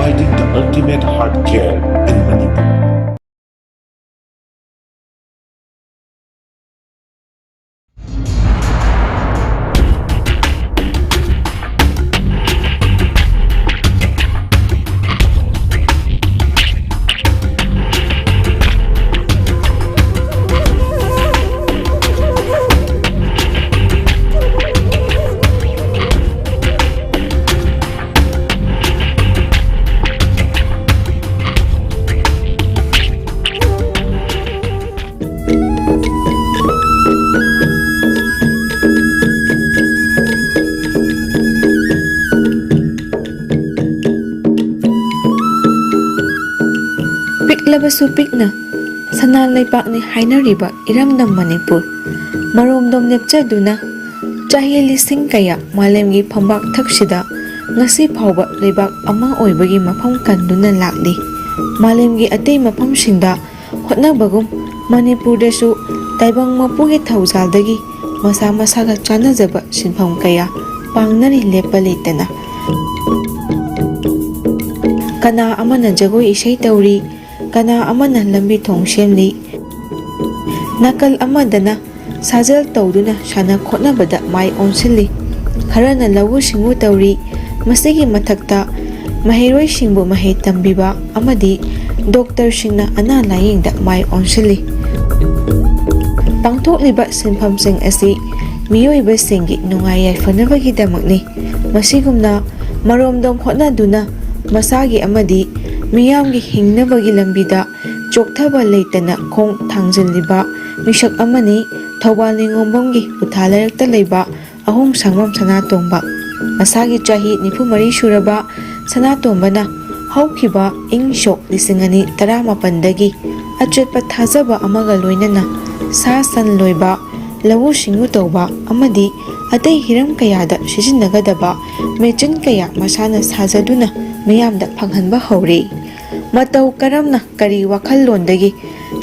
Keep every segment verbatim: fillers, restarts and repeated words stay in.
Providing the ultimate heart care in Manipur. ꯄꯤꯛꯂꯕꯁꯨ ꯄꯤꯛꯅ ꯁꯅꯥ ꯂꯩꯕꯥꯛꯅꯤ ꯍꯥꯏꯅꯔꯤꯕ ꯏꯔꯝꯗꯝ ꯃꯅꯤꯄꯨꯔ ꯃꯔꯣꯝꯗꯣꯝ ꯂꯦꯞꯆꯗꯨꯅ ꯆꯍꯤ ꯂꯤꯁꯤꯡ ꯀꯌꯥ ꯃꯥꯂꯦꯝꯒꯤ ꯐꯝꯕꯥꯛ ꯊꯛꯁꯤꯗ ꯉꯁꯤ ꯐꯥꯎꯕ ꯂꯩꯕꯥꯛ ꯑꯃ ꯑꯣꯏꯕꯒꯤ ꯃꯐꯝ ꯀꯟꯗꯨꯅ ꯂꯥꯛꯂꯤ꯫ ꯃꯥꯂꯦꯝꯒꯤ ꯑꯇꯩ ꯃꯐꯝꯁꯤꯡꯗ ꯍꯣꯠꯅꯕꯒꯨꯝ ꯃꯅꯤꯄꯨꯔꯗꯁꯨ ꯇꯥꯏꯕꯪ ꯃꯄꯨꯒꯤ ꯊꯧꯖꯥꯜꯗꯒꯤ ꯃꯁꯥ ꯃꯁꯥꯒ ꯆꯥꯟꯅꯖꯕ ꯁꯤꯟꯐꯝ ꯀꯌꯥ ꯄꯥꯡꯅꯔꯤ ꯂꯦꯞꯄ ꯂꯩꯇꯅ꯫ ꯀꯅꯥ ꯑꯃꯅ ꯖꯒꯣꯏ ꯏꯁꯩ ꯇꯧꯔꯤ, ꯀꯅꯥ ꯑꯃꯅ ꯂꯝꯕꯤ ꯊꯣꯡ ꯁꯦꯝꯂꯤ, ꯅꯥꯀꯜ ꯑꯃꯗꯅ ꯁꯥꯖꯦꯜ ꯇꯧꯗꯨꯅ ꯁꯥꯟꯅ ꯈꯣꯠꯅꯕꯗ ꯃꯥꯏ ꯑꯣꯟꯁꯤꯜꯂꯤ꯫ ꯈꯔꯅ ꯂꯧꯎ ꯁꯤꯡꯎ ꯇꯧꯔꯤ꯫ ꯃꯁꯤꯒꯤ ꯃꯊꯛꯇ ꯃꯍꯩꯔꯣꯏꯁꯤꯡꯕꯨ ꯃꯍꯩ ꯇꯝꯕꯤꯕ ꯑꯃꯗꯤ ꯗꯣꯛꯇꯔꯁꯤꯡꯅ ꯑꯅꯥ ꯂꯥꯌꯦꯡꯗ ꯃꯥꯏ ꯑꯣꯟꯁꯤꯜꯂꯤ꯫ ꯄꯥꯡꯊꯣꯛꯂꯤꯕ ꯁꯤꯟꯐꯝꯁꯤꯡ ꯑꯁꯤ ꯃꯤꯑꯣꯏꯕꯁꯤꯡꯒꯤ ꯅꯨꯡꯉꯥꯏ ꯌꯥꯏꯐꯅꯕꯒꯤꯗꯃꯛꯅꯤ꯫ ꯃꯁꯤꯒꯨꯝꯅ ꯃꯔꯣꯝꯗꯣꯝ ꯍꯣꯠꯅꯗꯨꯅ ꯃꯁꯥꯒꯤ ꯑꯃꯗꯤ ꯃꯤꯌꯥꯝꯒꯤ ꯍꯤꯡꯅꯕꯒꯤ ꯂꯝꯕꯤꯗ ꯆꯣꯛꯊꯕ ꯂꯩꯇꯅ ꯈꯣꯡ ꯊꯥꯡꯖꯤꯜꯂꯤꯕ ꯃꯤꯁꯛ ꯑꯃꯅꯤ ꯊꯧꯕꯥꯜ ꯅꯤꯉꯣꯝꯕꯝꯒꯤ ꯎꯊꯥ ꯂꯩꯔꯛꯇ ꯂꯩꯕ ꯑꯍꯣꯡ ꯁꯪꯕꯝ ꯁꯅꯥꯇꯣꯝꯕ꯫ ꯃꯁꯥꯒꯤ ꯆꯍꯤ ꯅꯤꯐꯨ ꯃꯔꯤ ꯁꯨꯔꯕ ꯁꯅꯥꯇꯣꯝꯕꯅ ꯍꯧꯈꯤꯕ ꯏꯪ ꯁꯣꯛ ꯂꯤꯁꯤꯡ ꯑꯅꯤ ꯇꯔꯥꯃꯥꯄꯟꯗꯒꯤ ꯑꯆꯦꯠꯄ ꯊꯥꯖꯕ ꯑꯃꯒ ꯂꯣꯏꯅꯅ ꯁꯥ ꯁꯟ ꯂꯣꯏꯕ, ꯂꯧꯎ ꯁꯤꯡꯎ ꯇꯧꯕ ꯑꯃꯗꯤ ꯑꯇꯩ ꯍꯤꯔꯝ ꯀꯌꯥꯗ ꯁꯤꯖꯤꯟꯅꯒꯗꯕ ꯃꯦꯆꯤꯟ ꯀꯌꯥ ꯃꯁꯥꯅ ꯁꯥꯖꯗꯨꯅ ꯃꯤꯌꯥꯝꯗ ꯐꯪꯍꯟꯕ ꯍꯧꯔꯦ꯫ ꯃꯇꯧ ꯀꯔꯝꯅ ꯀꯔꯤ ꯋꯥꯈꯜꯂꯣꯟꯗꯒꯤ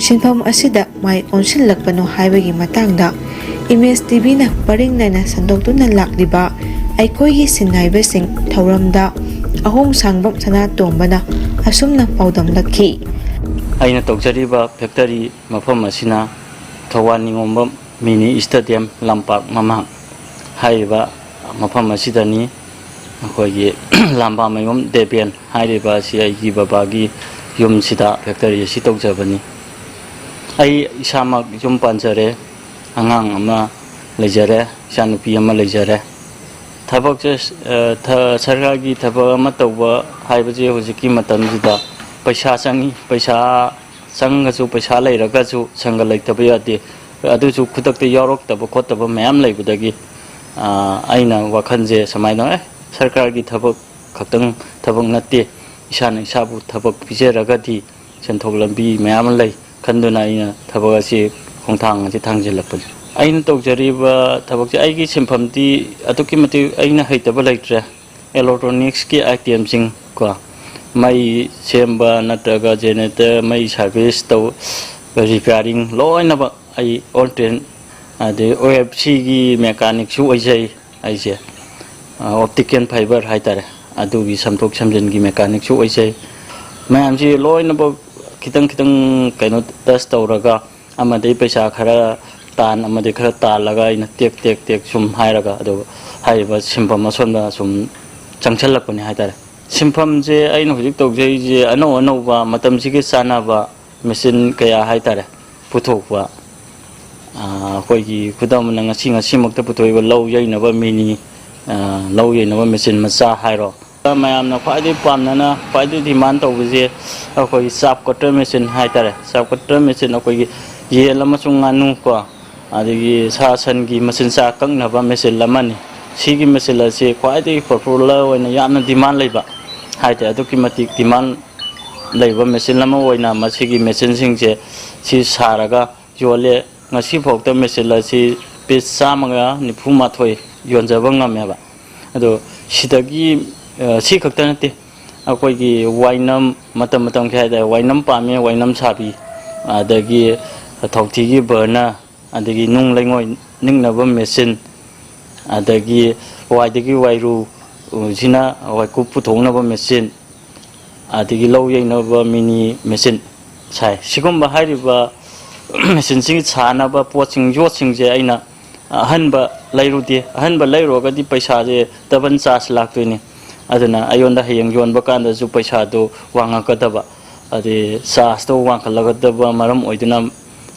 ꯁꯤꯟꯐꯝ ꯑꯁꯤꯗ ꯃꯥꯏ ꯑꯣꯟꯁꯤꯜꯂꯛꯄꯅꯣ ꯍꯥꯏꯕꯒꯤ ꯃꯇꯥꯡꯗ ꯏꯃꯦꯖ ꯇꯤꯚꯤꯅ ꯄꯔꯤꯡ ꯅꯥꯏꯅ ꯁꯟꯗꯣꯛꯇꯨꯅ ꯂꯥꯛꯂꯤꯕ ꯑꯩꯈꯣꯏꯒꯤ ꯁꯤꯟꯅꯥꯏꯕꯁꯤꯡ ꯊꯧꯔꯝꯗ ꯑꯍꯣꯡꯁꯥꯡꯕꯝ ꯁꯅꯥꯇꯣꯝꯕꯅ ꯑꯁꯨꯝꯅ ꯄꯥꯎꯗꯝꯂꯛꯈꯤ꯫ ꯑꯩꯅ ꯇꯧꯖꯔꯤꯕ ꯐꯦꯛꯇꯔꯤ ꯃꯐꯝ ꯑꯁꯤꯅ ꯊꯧꯕꯥꯜ ꯅꯤꯉꯣꯝꯕꯝ ꯃꯤꯅꯤ ꯁ꯭ꯇꯦꯗꯤꯌꯝ ꯂꯝꯄꯥꯛ ꯃꯃꯥꯡ ꯍꯥꯏꯔꯤꯕ ꯃꯐꯝ ꯑꯁꯤꯗꯅꯤ꯫ ꯑꯩꯈꯣꯏꯒꯤ ꯂꯥꯝꯕꯥꯃꯌꯨꯝ ꯗꯦꯕꯦꯟ ꯍꯥꯏꯔꯤꯕ ꯑꯁꯤ ꯑꯩꯒꯤ ꯕꯕꯥꯒꯤ ꯌꯨꯝꯁꯤꯗ ꯐꯦꯛꯇꯔꯤ ꯑꯁꯤ ꯇꯧꯖꯕꯅꯤ꯫ ꯑꯩ ꯏꯁꯥꯃꯛ ꯌꯨꯝ ꯄꯥꯟꯖꯔꯦ, ꯑꯉꯥꯡ ꯑꯃ ꯂꯩꯖꯔꯦ, ꯏꯆꯥꯅꯨꯄꯤ ꯑꯃ ꯂꯩꯖꯔꯦ꯫ ꯊꯕꯛꯁꯦ ꯁꯔꯀꯥꯔꯒꯤ ꯊꯕꯛ ꯑꯃ ꯇꯧꯕ ꯍꯥꯏꯕꯁꯦ ꯍꯧꯖꯤꯛꯀꯤ ꯃꯇꯝꯁꯤꯗ ꯄꯩꯁꯥ ꯆꯪꯏ꯫ ꯄꯩꯁꯥ ꯆꯪꯉꯁꯨ, ꯄꯩꯁꯥ ꯂꯩꯔꯒꯁꯨ ꯁꯪꯒ ꯂꯩꯇꯕ ꯌꯥꯗꯦ꯫ ꯑꯗꯨꯁꯨ ꯈꯨꯗꯛꯇ ꯌꯥꯎꯔꯛꯇꯕ ꯈꯣꯠꯇꯕ ꯃꯌꯥꯝ ꯂꯩꯕꯗꯒꯤ ꯑꯩꯅ ꯋꯥꯈꯜꯁꯦ ꯁꯨꯃꯥꯏꯅ, ꯑꯦ, ꯁꯔꯀꯥꯔꯒꯤ ꯊꯕꯛ ꯈꯛꯇꯪ ꯊꯕꯛ ꯅꯠꯇꯦ, ꯏꯁꯥꯅ ꯏꯁꯥꯕꯨ ꯊꯕꯛ ꯄꯤꯖꯔꯒꯗꯤ ꯁꯦꯟꯊꯣꯛ ꯂꯝꯕꯤ ꯃꯌꯥꯝ ꯑꯃ ꯂꯩ ꯈꯟꯗꯨꯅ ꯑꯩꯅ ꯊꯕꯛ ꯑꯁꯤ ꯈꯣꯡꯊꯥꯡ ꯑꯁꯤ ꯊꯥꯡꯖꯤꯜꯂꯛꯄꯅꯤ꯫ ꯑꯩꯅ ꯇꯧꯖꯔꯤꯕ ꯊꯕꯛꯁꯦ, ꯑꯩꯒꯤ ꯁꯤꯟꯐꯝꯗꯤ ꯑꯗꯨꯛꯀꯤ ꯃꯇꯤꯛ ꯑꯩꯅ ꯍꯩꯇꯕ ꯂꯩꯇ꯭ꯔꯦ꯫ ꯏꯂꯦꯛꯇ꯭ꯔꯣꯅꯤꯛꯁꯀꯤ ꯑꯥꯏꯇꯦꯝꯁꯤꯡ ꯀꯣ, ꯃꯩ ꯁꯦꯝꯕ ꯅꯠꯇ꯭ꯔꯒ ꯖꯦꯅꯦꯔꯦꯇꯔ, ꯃꯩ ꯁꯥꯔꯚꯤꯁ ꯇꯧ, ꯔꯤꯄꯤꯌꯥꯔꯤꯡ ꯂꯣꯏꯅꯃꯛ ꯑꯩ ꯑꯣꯜ ꯇ꯭ꯔꯦꯟ, ꯑꯗꯩ ꯑꯣ ꯑꯦꯐ ꯁꯤꯒꯤ ꯃꯦꯀꯥꯅꯤꯛꯁꯨ ꯑꯣꯏꯖꯩ꯫ ꯑꯩꯁꯦ ꯑꯣꯞꯇꯤꯀꯦꯜ ꯐꯥꯏꯕꯔ ꯍꯥꯏꯇꯥꯔꯦ, ꯑꯗꯨꯒꯤ ꯁꯝꯗꯣꯛ ꯁꯝꯖꯤꯟꯒꯤ ꯃꯦꯀꯥꯅꯤꯛꯁꯨ ꯑꯣꯏꯖꯩ꯫ ꯃꯌꯥꯝꯁꯤ ꯂꯣꯏꯅꯃꯛ ꯈꯤꯇꯪ ꯈꯤꯇꯪ ꯀꯩꯅꯣ ꯇꯁ ꯇꯧꯔꯒ ꯑꯃꯗꯒꯤ ꯄꯩꯁꯥ ꯈꯔ ꯇꯥꯟ, ꯑꯃꯗꯒꯤ ꯈꯔ ꯇꯥꯜꯂꯒ ꯑꯩꯅ ꯇꯦꯛ ꯇꯦꯛ ꯇꯦꯛ ꯁꯨꯝ ꯍꯥꯏꯔꯒ, ꯑꯗꯨꯒ ꯍꯥꯏꯔꯤꯕ ꯁꯤꯟꯐꯝ ꯑꯁꯣꯝꯗ ꯁꯨꯝ ꯆꯪꯁꯤꯜꯂꯛꯄꯅꯤ ꯍꯥꯏꯇꯥꯔꯦ꯫ ꯁꯤꯟꯐꯝꯁꯦ ꯑꯩꯅ ꯍꯧꯖꯤꯛ ꯇꯧꯖꯔꯤꯁꯦ ꯑꯅꯧ ꯑꯅꯧꯕ ꯃꯇꯝꯁꯤꯒ ꯆꯥꯟꯅꯕ ꯃꯦꯆꯤꯟ ꯀꯌꯥ ꯍꯥꯏꯇꯥꯔꯦ ꯄꯨꯊꯣꯛꯄ꯫ ꯑꯩꯈꯣꯏꯒꯤ ꯈꯨꯗꯝ ꯑꯣꯏꯅ ꯉꯁꯤ ꯉꯁꯤꯃꯛꯇ ꯄꯨꯊꯣꯛꯏꯕ ꯂꯧ ꯌꯩꯅꯕ ꯃꯤꯅꯤ, ꯂꯧ ꯌꯩꯅꯕ ꯃꯦꯆꯤꯟ ꯃꯆꯥ ꯍꯥꯏꯔꯣ꯫ ꯃꯌꯥꯝꯅ ꯈ꯭ꯋꯥꯏꯗꯒꯤ ꯄꯥꯝꯅꯅ ꯈ꯭ꯋꯥꯏꯗꯒꯤ ꯗꯤꯃꯥꯟ ꯇꯧꯕꯁꯦ ꯑꯩꯈꯣꯏꯒꯤ ꯆꯥꯞ ꯀꯇꯔ ꯃꯦꯆꯤꯟ ꯍꯥꯏꯇꯥꯔꯦ꯫ ꯆꯥꯞ ꯀꯇꯔ ꯃꯦꯆꯤꯟ ꯑꯩꯈꯣꯏꯒꯤ ꯌꯦꯟ ꯑꯃꯁꯨꯡ ꯉꯥꯅꯨ ꯀꯣ, ꯑꯗꯒꯤ ꯁꯥ ꯁꯟꯒꯤ ꯃꯆꯤꯟꯖꯥꯛ ꯀꯛꯅꯕ ꯃꯦꯆꯤꯟ ꯑꯃꯅꯤ꯫ ꯁꯤꯒꯤ ꯃꯦꯆꯤꯟ ꯑꯁꯤ ꯈ꯭ꯋꯥꯏꯗꯒꯤ ꯄꯣꯄꯨꯂꯔ ꯑꯣꯏꯅ ꯌꯥꯝꯅ ꯗꯤꯃꯥꯟ ꯂꯩꯕ ꯍꯥꯏꯇꯥꯔꯦ, ꯑꯗꯨꯛꯀꯤ ꯃꯇꯤꯛ ꯗꯤꯃꯥꯟ ꯂꯩꯕ ꯃꯦꯆꯤꯟ ꯑꯃ ꯑꯣꯏꯅ ꯃꯁꯤꯒꯤ ꯃꯦꯆꯤꯟꯁꯤꯡꯁꯦ ꯁꯤ ꯁꯥꯔꯒ ꯌꯣꯜꯂꯦ꯫ ꯉꯁꯤꯐꯥꯎꯗ ꯃꯦꯆꯤꯟ ꯑꯁꯤ ꯄꯤꯁ ꯆꯥꯝꯃꯒ ꯅꯤꯐꯨ ꯃꯥꯊꯣꯏ ꯌꯣꯟꯖꯕ ꯉꯝꯃꯦꯕ꯫ ꯑꯗꯣ ꯁꯤꯗꯒꯤ ꯁꯤ ꯈꯛꯇ ꯅꯠꯇꯦ, ꯑꯩꯈꯣꯏꯒꯤ ꯋꯥꯏꯅꯝ, ꯃꯇꯝ ꯃꯇꯝꯒꯤ ꯍꯥꯏꯇꯥꯔꯦ, ꯋꯥꯏꯅꯝ ꯄꯥꯝꯃꯦ, ꯋꯥꯏꯅꯝ ꯁꯥꯕꯤ, ꯑꯗꯒꯤ ꯊꯥꯎꯊꯤꯒꯤ ꯕꯔꯅꯔ, ꯑꯗꯒꯤ ꯅꯨꯡ ꯂꯩꯉꯣꯏ ꯅꯤꯛꯅꯕ ꯃꯦꯆꯤꯟ, ꯑꯗꯒꯤ ꯋꯥꯏꯗꯒꯤ ꯋꯥꯏꯔꯨ ꯁꯤꯅ ꯋꯥꯏꯀꯨꯞ ꯄꯨꯊꯣꯛꯅꯕ ꯃꯦꯆꯤꯟ, ꯑꯗꯒꯤ ꯂꯧ ꯌꯩꯅꯕ ꯃꯤꯅꯤ ꯃꯦꯆꯤꯟ ꯁꯥꯏ꯫ ꯁꯤꯒꯨꯝꯕ ꯍꯥꯏꯔꯤꯕ ꯃꯦꯆꯤꯟꯁꯤꯡ ꯁꯥꯅꯕ ꯄꯣꯠꯁꯤꯡ, ꯌꯣꯠꯁꯤꯡꯁꯦ ꯑꯩꯅ ꯑꯍꯟꯕ ꯂꯩꯔꯨꯗꯦ꯫ ꯑꯍꯟꯕ ꯂꯩꯔꯨꯔꯒꯗꯤ ꯄꯩꯁꯥꯁꯦ ꯗꯕꯜ ꯆꯥꯔꯖ ꯂꯥꯛꯇꯣꯏꯅꯤ꯫ ꯑꯗꯨꯅ ꯑꯩꯉꯣꯟꯗ ꯍꯌꯦꯡ ꯌꯣꯟꯕ ꯀꯥꯟꯗꯁꯨ ꯄꯩꯁꯥꯗꯣ ꯋꯥꯡꯉꯛꯀꯗꯕ꯫ ꯑꯗꯩ ꯆꯥꯔꯖꯇꯣ ꯋꯥꯡꯈꯠꯂꯛꯀꯗꯕ ꯃꯔꯝ ꯑꯣꯏꯗꯨꯅ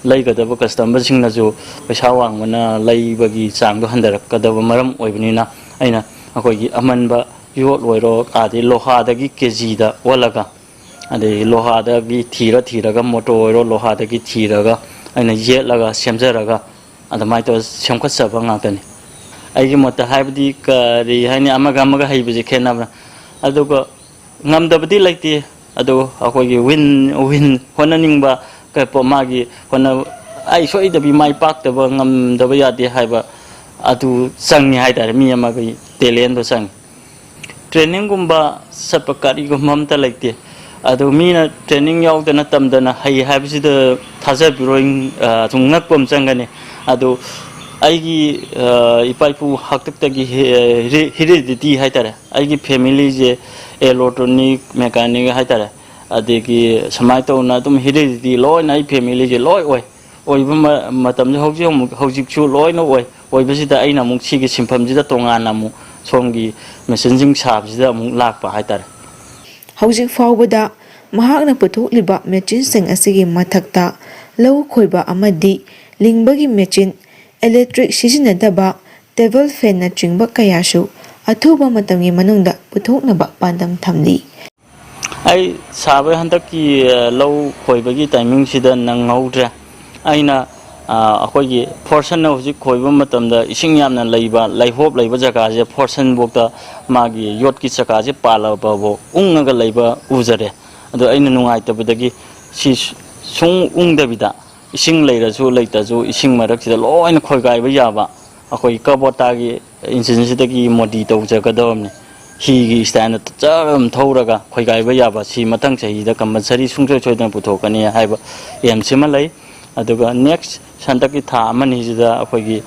ꯂꯩꯒꯗꯕ ꯀꯁꯇꯃꯔꯁꯤꯡꯅꯁꯨ ꯄꯩꯁꯥ ꯋꯥꯡꯕꯅ ꯂꯩꯕꯒꯤ ꯆꯥꯡꯗꯣ ꯍꯟꯊꯔꯛꯀꯗꯕ ꯃꯔꯝ ꯑꯣꯏꯕꯅꯤꯅ, ꯑꯩꯅ ꯑꯩꯈꯣꯏꯒꯤ ꯑꯃꯟꯕ ꯌꯣꯠ ꯑꯣꯏꯔꯣ, ꯑꯗꯩ ꯂꯣꯍꯥꯗꯒꯤ ꯀꯦ ꯖꯤꯗ ꯑꯣꯜꯂꯒ, ꯑꯗꯩ ꯂꯣꯍꯥꯗꯒꯤ ꯊꯤꯔ ꯊꯤꯔꯒ, ꯃꯣꯇꯣꯔ ꯑꯣꯏꯔꯣ, ꯂꯣꯍꯥꯗꯒꯤ ꯊꯤꯔꯒ ꯑꯩꯅ ꯌꯦꯠꯂꯒ ꯁꯦꯝꯖꯔꯒ ꯑꯗꯨꯃꯥꯏꯅ ꯇꯧꯔ ꯁꯦꯝꯒꯠꯆꯕ ꯉꯥꯛꯇꯅꯤ꯫ ꯑꯩꯒꯤ ꯃꯣꯠꯇ ꯍꯥꯏꯕꯗꯤ ꯀꯔꯤ ꯍꯥꯏꯅꯤ, ꯑꯃꯒ ꯑꯃꯒ ꯍꯩꯕꯁꯦ ꯈꯦꯠꯅꯕꯅ꯫ ꯑꯗꯨꯒ ꯉꯝꯗꯕꯗꯤ ꯂꯩꯇꯦ꯫ ꯑꯗꯨ ꯑꯩꯈꯣꯏꯒꯤ ꯋꯤꯟ, ꯋꯤꯟ ꯍꯣꯠꯅꯅꯤꯡꯕ, ꯀꯩ ꯄꯣ-, ꯃꯥꯒꯤ ꯍꯣꯠꯅ-, ꯑꯩ ꯁꯣꯏꯗꯕꯤ ꯃꯥꯏ ꯄꯥꯛꯇꯕ ꯉꯝꯗꯕ ꯌꯥꯗꯦ ꯍꯥꯏꯕ ꯑꯗꯨ ꯆꯪꯉꯤ ꯍꯥꯏꯇꯥꯔꯦ, ꯃꯤ ꯑꯃꯒꯤ ꯇꯦꯂꯦꯟꯗꯣ ꯆꯪꯉꯤ꯫ ꯇ꯭ꯔꯦꯅꯤꯡꯒꯨꯝꯕ ꯆꯠꯄ ꯀꯔꯤꯒꯨꯝꯕ ꯑꯝꯇ ꯂꯩꯇꯦ꯫ ꯑꯗꯨ ꯃꯤꯅ ꯇ꯭ꯔꯦꯅꯤꯡ ꯌꯥꯎꯗꯅ ꯇꯝꯗꯅ ꯍꯩ ꯍꯥꯏꯕꯁꯤꯗ ꯊꯥꯖꯕꯤꯔꯣꯏ, ꯑ, ꯁꯨꯝ ꯉꯛꯄ ꯑꯃ ꯆꯪꯒꯅꯤ꯫ ꯑꯗꯨ ꯑꯩꯒꯤ, ꯑ, ꯏꯄꯥ ꯏꯄꯨ ꯍꯥꯛꯇꯛꯇꯒꯤ ꯍꯦ-, ꯍꯦꯔꯤ-, ꯍꯦꯔꯤꯗꯤꯇꯤ ꯍꯥꯏꯇꯥꯔꯦ, ꯑꯩꯒꯤ ꯐꯦꯃꯤꯂꯤꯁꯦ ꯑꯦꯂꯣꯛꯇ꯭ꯔꯣꯅꯤꯛ, ꯃꯦꯀꯥꯅꯤꯛ ꯍꯥꯏꯇꯥꯔꯦ, ꯑꯗꯒꯤ ꯁꯨꯃꯥꯏꯅ ꯇꯧꯅ ꯑꯗꯨꯝ ꯍꯦꯔꯤꯗꯤꯇꯤ ꯂꯣꯏꯅ ꯑꯩ ꯐꯦꯃꯤꯂꯤꯁꯦ ꯂꯣꯏ ꯑꯣꯏ꯫ ꯑꯣꯏꯕ ꯃ-, ꯃꯇꯝꯁꯦ ꯍꯧꯖꯤꯛ ꯑꯃꯨꯛ, ꯍꯧꯖꯤꯛꯁꯨ ꯂꯣꯏꯅ ꯑꯣꯏ꯫ ꯑꯣꯏꯕꯁꯤꯗ ꯑꯩꯅ ꯑꯃꯨꯛ ꯁꯤꯒꯤ ꯁꯤꯟꯐꯝꯁꯤꯗ ꯇꯣꯉꯥꯟꯅ ꯑꯃꯨꯛ ꯁꯣꯝꯒꯤ ꯃꯦꯆꯤꯟꯁꯤꯡ ꯁꯥꯕꯁꯤꯗ ꯑꯃꯨꯛ ꯂꯥꯛꯄ ꯍꯥꯏꯇꯥꯔꯦ꯫ ꯍꯧꯖꯤꯛ ꯐꯥꯎꯕꯗ ꯃꯍꯥꯛꯅ ꯄꯨꯊꯣꯛꯂꯤꯕ ꯃꯦꯆꯤꯟꯁꯤꯡ ꯑꯁꯤꯒꯤ ꯃꯊꯛꯇ ꯂꯧ ꯈꯣꯏꯕ ꯑꯃꯗꯤ ꯂꯤꯡꯕꯒꯤ ꯃꯦꯆꯤꯟ, ꯏꯂꯦꯛꯇ꯭ꯔꯤꯛ ꯁꯤꯖꯤꯟꯅꯗꯕ ꯇꯦꯕꯜ ꯐꯦꯟꯅꯆꯤꯡꯕ ꯀꯌꯥꯁꯨ ꯑꯊꯨꯕ ꯃꯇꯝꯒꯤ ꯃꯅꯨꯡꯗ ꯄꯨꯊꯣꯛꯅꯕ ꯄꯥꯟꯗꯝ ꯊꯝꯂꯤ꯫ ꯑꯩ ꯁꯥꯕ ꯍꯟꯗꯛꯀꯤ, ꯑ, ꯂꯧ ꯈꯣꯏꯕꯒꯤ ꯇꯥꯏꯃꯤꯡꯁꯤꯗ ꯅꯪꯍꯧꯗ꯭ꯔꯦ꯫ ꯑꯩꯅ, ꯑ, ꯑꯩꯈꯣꯏꯒꯤ ꯐꯣꯔꯁꯟꯅ ꯍꯧꯖꯤꯛ ꯈꯣꯏꯕ ꯃꯇꯝꯗ ꯏꯁꯤꯡ ꯌꯥꯝꯅ ꯂꯩꯕ, ꯂꯩꯍꯣꯞ ꯂꯩꯕ ꯖꯒꯥꯁꯦ ꯐꯣꯔꯁꯟꯐꯧꯗ ꯃꯥꯒꯤ ꯌꯣꯠꯀꯤ ꯆꯀꯥꯁꯦ ꯄꯥꯜꯂꯕꯐꯥꯎ ꯎꯪꯉꯒ ꯂꯩꯕ ꯎꯖꯔꯦ꯫ ꯑꯗꯣ ꯑꯩꯅ ꯅꯨꯡꯉꯥꯏꯇꯕꯗꯒꯤ ꯁꯤ ꯁꯨꯡ ꯎꯪꯗꯕꯤꯗ ꯏꯁꯤꯡ ꯂꯩꯔꯁꯨ ꯂꯩꯇ꯭ꯔꯁꯨ ꯏꯁꯤꯡ ꯃꯔꯛꯁꯤꯗ ꯂꯣꯏꯅ ꯈꯣꯏꯒꯥꯏꯕ ꯌꯥꯕ ꯑꯩꯈꯣꯏꯒꯤ ꯀꯕꯣꯇꯥꯒꯤ ꯏꯟꯖꯤꯟꯁꯤꯗꯒꯤ ꯃꯣꯗꯤ ꯇꯧꯖꯒꯗꯕꯅꯤ꯫ ꯍꯤꯒꯤ ꯏꯁꯇꯥꯏꯜꯗ ꯆꯔ ꯑꯃ ꯊꯧꯔꯒ ꯈꯣꯏꯒꯥꯏꯕ ꯌꯥꯕ, ꯁꯤ ꯃꯊꯪ ꯆꯍꯤꯗ ꯀꯝꯄꯜꯁꯔꯤ ꯁꯨꯡꯁꯣꯏ ꯁꯣꯏꯗꯅ ꯄꯨꯊꯣꯛꯀꯅꯤ ꯍꯥꯏꯕ ꯑꯦꯝꯁꯤꯃ ꯂꯩ꯫ ꯑꯗꯨꯒ ꯅꯦꯛꯁ ꯍꯟꯗꯛꯀꯤ ꯊꯥ ꯑꯃꯅꯤꯁꯤꯗ ꯑꯩꯈꯣꯏꯒꯤ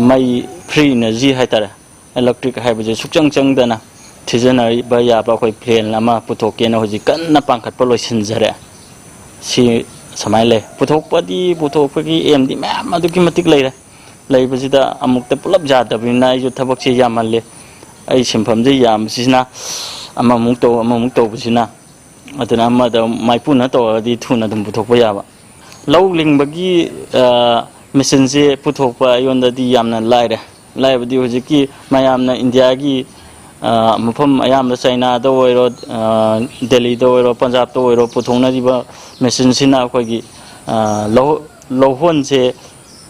ꯃꯩ, ꯐ꯭ꯔꯤ ꯏꯅꯔꯖꯤ ꯍꯥꯏꯇꯥꯔꯦ, ꯏꯂꯦꯛꯇ꯭ꯔꯤꯛ ꯍꯥꯏꯕꯁꯦ ꯁꯨꯛꯆꯪ ꯆꯪꯗꯅ ꯁꯤꯖꯤꯟꯅꯕ ꯌꯥꯕ ꯑꯩꯈꯣꯏ ꯄ꯭ꯂꯦꯟ ꯑꯃ ꯄꯨꯊꯣꯛꯀꯦꯅ ꯍꯧꯖꯤꯛ ꯀꯟꯅ ꯄꯥꯡꯈꯠꯄ ꯂꯣꯏꯁꯤꯟꯖꯔꯦ꯫ ꯁꯤ ꯁꯨꯃꯥꯏꯅ ꯂꯩ꯫ ꯄꯨꯊꯣꯛꯄꯗꯤ ꯄꯨꯊꯣꯛꯄꯒꯤ ꯑꯦꯝꯗꯤ ꯃꯌꯥꯝ ꯑꯗꯨꯛꯀꯤ ꯃꯇꯤꯛ ꯂꯩꯔꯦ꯫ ꯂꯩꯕꯁꯤꯗ ꯑꯃꯨꯛꯇ ꯄꯨꯂꯞ ꯌꯥꯗꯕꯅꯤꯅ ꯑꯩꯁꯨ ꯊꯕꯛꯁꯦ ꯌꯥꯝꯃꯜꯂꯦ꯫ ꯑꯩ ꯁꯤꯟꯐꯝꯁꯦ ꯌꯥꯝꯕꯁꯤꯅ ꯑꯃꯃꯨꯛ ꯇꯧ, ꯑꯃꯃꯨꯛ ꯇꯧꯕꯁꯤꯅ, ꯑꯗꯨꯅ ꯑꯃꯗ ꯃꯥꯏꯄꯨꯅ ꯇꯧꯔꯒꯗꯤ ꯊꯨꯅ ꯑꯗꯨꯝ ꯄꯨꯊꯣꯛꯄ ꯌꯥꯕ꯫ ꯂꯧ ꯂꯤꯡꯕꯒꯤ, ꯑ, ꯃꯦꯆꯤꯟꯁꯦ ꯄꯨꯊꯣꯛꯄ ꯑꯩꯉꯣꯟꯗꯗꯤ ꯌꯥꯝꯅ ꯂꯥꯏꯔꯦ꯫ ꯂꯥꯏꯕꯗꯤ ꯍꯧꯖꯤꯛꯀꯤ ꯃꯌꯥꯝꯅ ꯏꯟꯗꯤꯌꯥꯒꯤ, ꯑ, ꯃꯐꯝ ꯑꯌꯥꯝꯕ ꯆꯩꯅꯥꯗ ꯑꯣꯏꯔꯣ, ꯑ, ꯗꯦꯜꯂꯤꯗ ꯑꯣꯏꯔꯣ, ꯄꯟꯖꯥꯕꯇ ꯑꯣꯏꯔꯣ, ꯄꯨꯊꯣꯛꯅꯔꯤꯕ ꯃꯦꯆꯤꯟꯁꯤꯅ ꯑꯩꯈꯣꯏꯒꯤ, ꯑ, ꯂꯧ-, ꯂꯧꯍꯣꯟꯁꯦ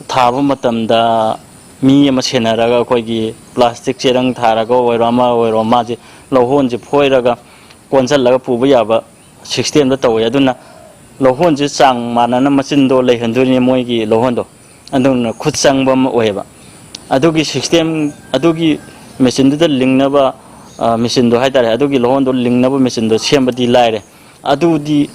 ꯊꯥꯕ ꯃꯇꯝꯗ ꯃꯤ ꯑꯃ ꯁꯦꯟꯅꯔꯒ ꯑꯩꯈꯣꯏꯒꯤ ꯄ꯭ꯂꯥꯁꯇꯤꯛ ꯆꯦꯔꯪ ꯊꯥꯔꯒ ꯑꯣꯏꯔꯣ, ꯑꯃ ꯑꯣꯏꯔꯣ, ꯃꯥꯁꯦ ꯂꯧꯍꯣꯟꯁꯦ ꯐꯣꯏꯔꯒ ꯀꯣꯟꯁꯤꯜꯂꯒ ꯄꯨꯕ ꯌꯥꯕ ꯁꯤꯁꯇꯦꯝꯗ ꯇꯧꯋꯦ꯫ ꯑꯗꯨꯅ ꯂꯧꯍꯣꯟꯁꯦ ꯆꯥꯡ ꯃꯥꯟꯅꯅ ꯃꯆꯤꯟꯗꯣ ꯂꯩꯍꯟꯗꯣꯏꯅꯦ ꯃꯣꯏꯒꯤ ꯂꯧꯍꯣꯟꯗꯣ꯫ ꯑꯗꯨꯅ ꯈꯨꯠ ꯆꯪꯕ ꯑꯃ ꯑꯣꯏꯌꯦꯕ꯫ ꯑꯗꯨꯒꯤ ꯁꯤꯁꯇꯦꯝ, ꯑꯗꯨꯒꯤ ꯃꯦꯆꯤꯟꯗꯨꯗ ꯂꯤꯡꯅꯕ, ꯑ, ꯃꯦꯆꯤꯟꯗꯣ ꯍꯥꯏꯇꯥꯔꯦ, ꯑꯗꯨꯒꯤ ꯂꯧꯍꯣꯟꯗꯣ ꯂꯤꯡꯅꯕ ꯃꯦꯆꯤꯟꯗꯣ ꯁꯦꯝꯕꯗꯤ ꯂꯥꯏꯔꯦ꯫ ꯑꯗꯨꯗꯤ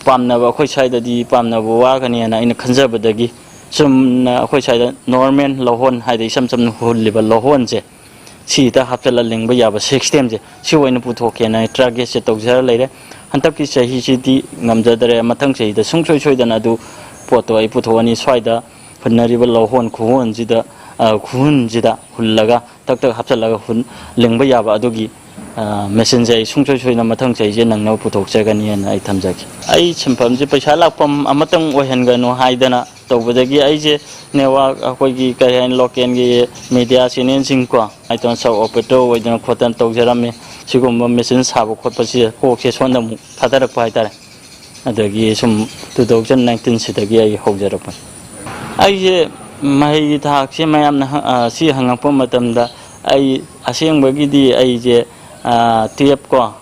ꯄꯥꯝꯅꯕ, ꯑꯩꯈꯣꯏ ꯁ꯭ꯋꯥꯏꯗꯗꯤ ꯄꯥꯝꯅꯕ ꯋꯥꯒꯅꯤꯅ ꯑꯩꯅ ꯈꯟꯖꯕꯗꯒꯤ ꯆꯨꯝꯅ ꯑꯩꯈꯣꯏ ꯁ꯭ꯋꯥꯏꯗ ꯅꯣꯔꯃꯦꯜ ꯂꯧꯍꯣꯟ ꯍꯥꯏꯗꯤ ꯏꯁꯝ ꯁꯝꯅ ꯍꯨꯜꯂꯤꯕ ꯂꯧꯍꯣꯟꯁꯦ ꯁꯤꯗ ꯍꯥꯞꯆꯤꯜꯂ ꯂꯤꯡꯕ ꯌꯥꯕ ꯁꯤꯁꯇꯦꯝꯁꯦ ꯁꯤ ꯑꯣꯏꯅ ꯄꯨꯊꯣꯛꯀꯦꯅ ꯑꯩ ꯇꯥꯔꯒꯦꯠꯁꯦ ꯇꯧꯖꯔ ꯂꯩꯔꯦ꯫ ꯍꯟꯗꯛꯀꯤ ꯆꯍꯤꯁꯤꯗꯤ ꯉꯝꯖꯗ꯭ꯔꯦ, ꯃꯊꯪ ꯆꯍꯤꯗ ꯁꯨꯡꯁꯣꯏ ꯁꯣꯏꯗꯅ ꯑꯗꯨ ꯄꯣꯠꯇꯣ ꯑꯩ ꯄꯨꯊꯣꯛꯑꯅꯤ꯫ ꯁ꯭ꯋꯥꯏꯗ ꯍꯨꯟꯅꯔꯤꯕ ꯂꯧꯍꯣꯟ ꯈꯨꯍꯣꯟꯁꯤꯗ, ꯑ, ꯈꯨꯍꯨꯟꯁꯤꯗ ꯍꯨꯜꯂꯒ ꯇꯛ ꯇꯛ ꯍꯥꯞꯆꯤꯜꯂꯒ ꯍꯨꯟ-, ꯂꯤꯡꯕ ꯌꯥꯕ ꯑꯗꯨꯒꯤ, ꯑ, ꯃꯦꯆꯤꯟꯁꯦ ꯑꯩ ꯁꯨꯡꯁꯣꯏ ꯁꯣꯏꯗꯅ ꯃꯊꯪ ꯆꯍꯤꯁꯦ ꯅꯪꯅꯕ ꯄꯨꯊꯣꯛꯆꯒꯅꯤꯅ ꯑꯩ ꯊꯝꯖꯒꯦ꯫ ꯑꯩ ꯁꯤꯟꯐꯝꯁꯦ ꯄꯩꯁꯥ ꯂꯥꯛꯐꯝ ꯑꯃꯇꯪ ꯑꯣꯏꯍꯟꯒꯅꯨ ꯍꯥꯏꯗꯅ ꯇꯧꯕꯗꯒꯤ ꯑꯩꯁꯦ ꯅꯦꯠꯋꯥꯛ ꯑꯩꯈꯣꯏꯒꯤ ꯀꯔꯤ ꯍꯥꯏꯅꯤ, ꯂꯣꯀꯦꯜꯒꯤ ꯃꯦꯗꯤꯌꯥ ꯆꯦꯅꯦꯜꯁꯤꯡꯀꯣ, ꯍꯥꯏꯗꯅ ꯁꯕ ꯑꯣꯄꯔꯦꯇꯔ ꯑꯣꯏꯗꯅ ꯈꯣꯠꯇꯅ ꯇꯧꯖꯔꯝꯃꯤ꯫ ꯁꯤꯒꯨꯝꯕ ꯃꯦꯆꯤꯟ ꯁꯥꯕ ꯈꯣꯠꯄꯁꯦ ꯀꯣꯛꯁꯦ ꯁꯣꯝꯗ ꯑꯃꯨꯛ ꯊꯥꯗꯔꯛꯄ ꯍꯥꯏꯇꯥꯔꯦ꯫ ꯑꯗꯒꯤ ꯁꯨꯝ two thousand nineteen ꯁꯤꯗꯒꯤ ꯑꯩ ꯍꯧꯖꯔꯛꯄꯅꯤ꯫ ꯑꯩꯁꯦ ꯃꯍꯩꯒꯤ ꯊꯥꯛꯁꯦ ꯃꯌꯥꯝꯅ ꯍ-, ꯑ, ꯁꯤ ꯍꯪꯉꯛꯄ ꯃꯇꯝꯗ ꯑꯩ ꯑꯁꯦꯡꯕꯒꯤꯗꯤ ꯑꯩꯁꯦ, ꯑ, twelve ꯀꯣ,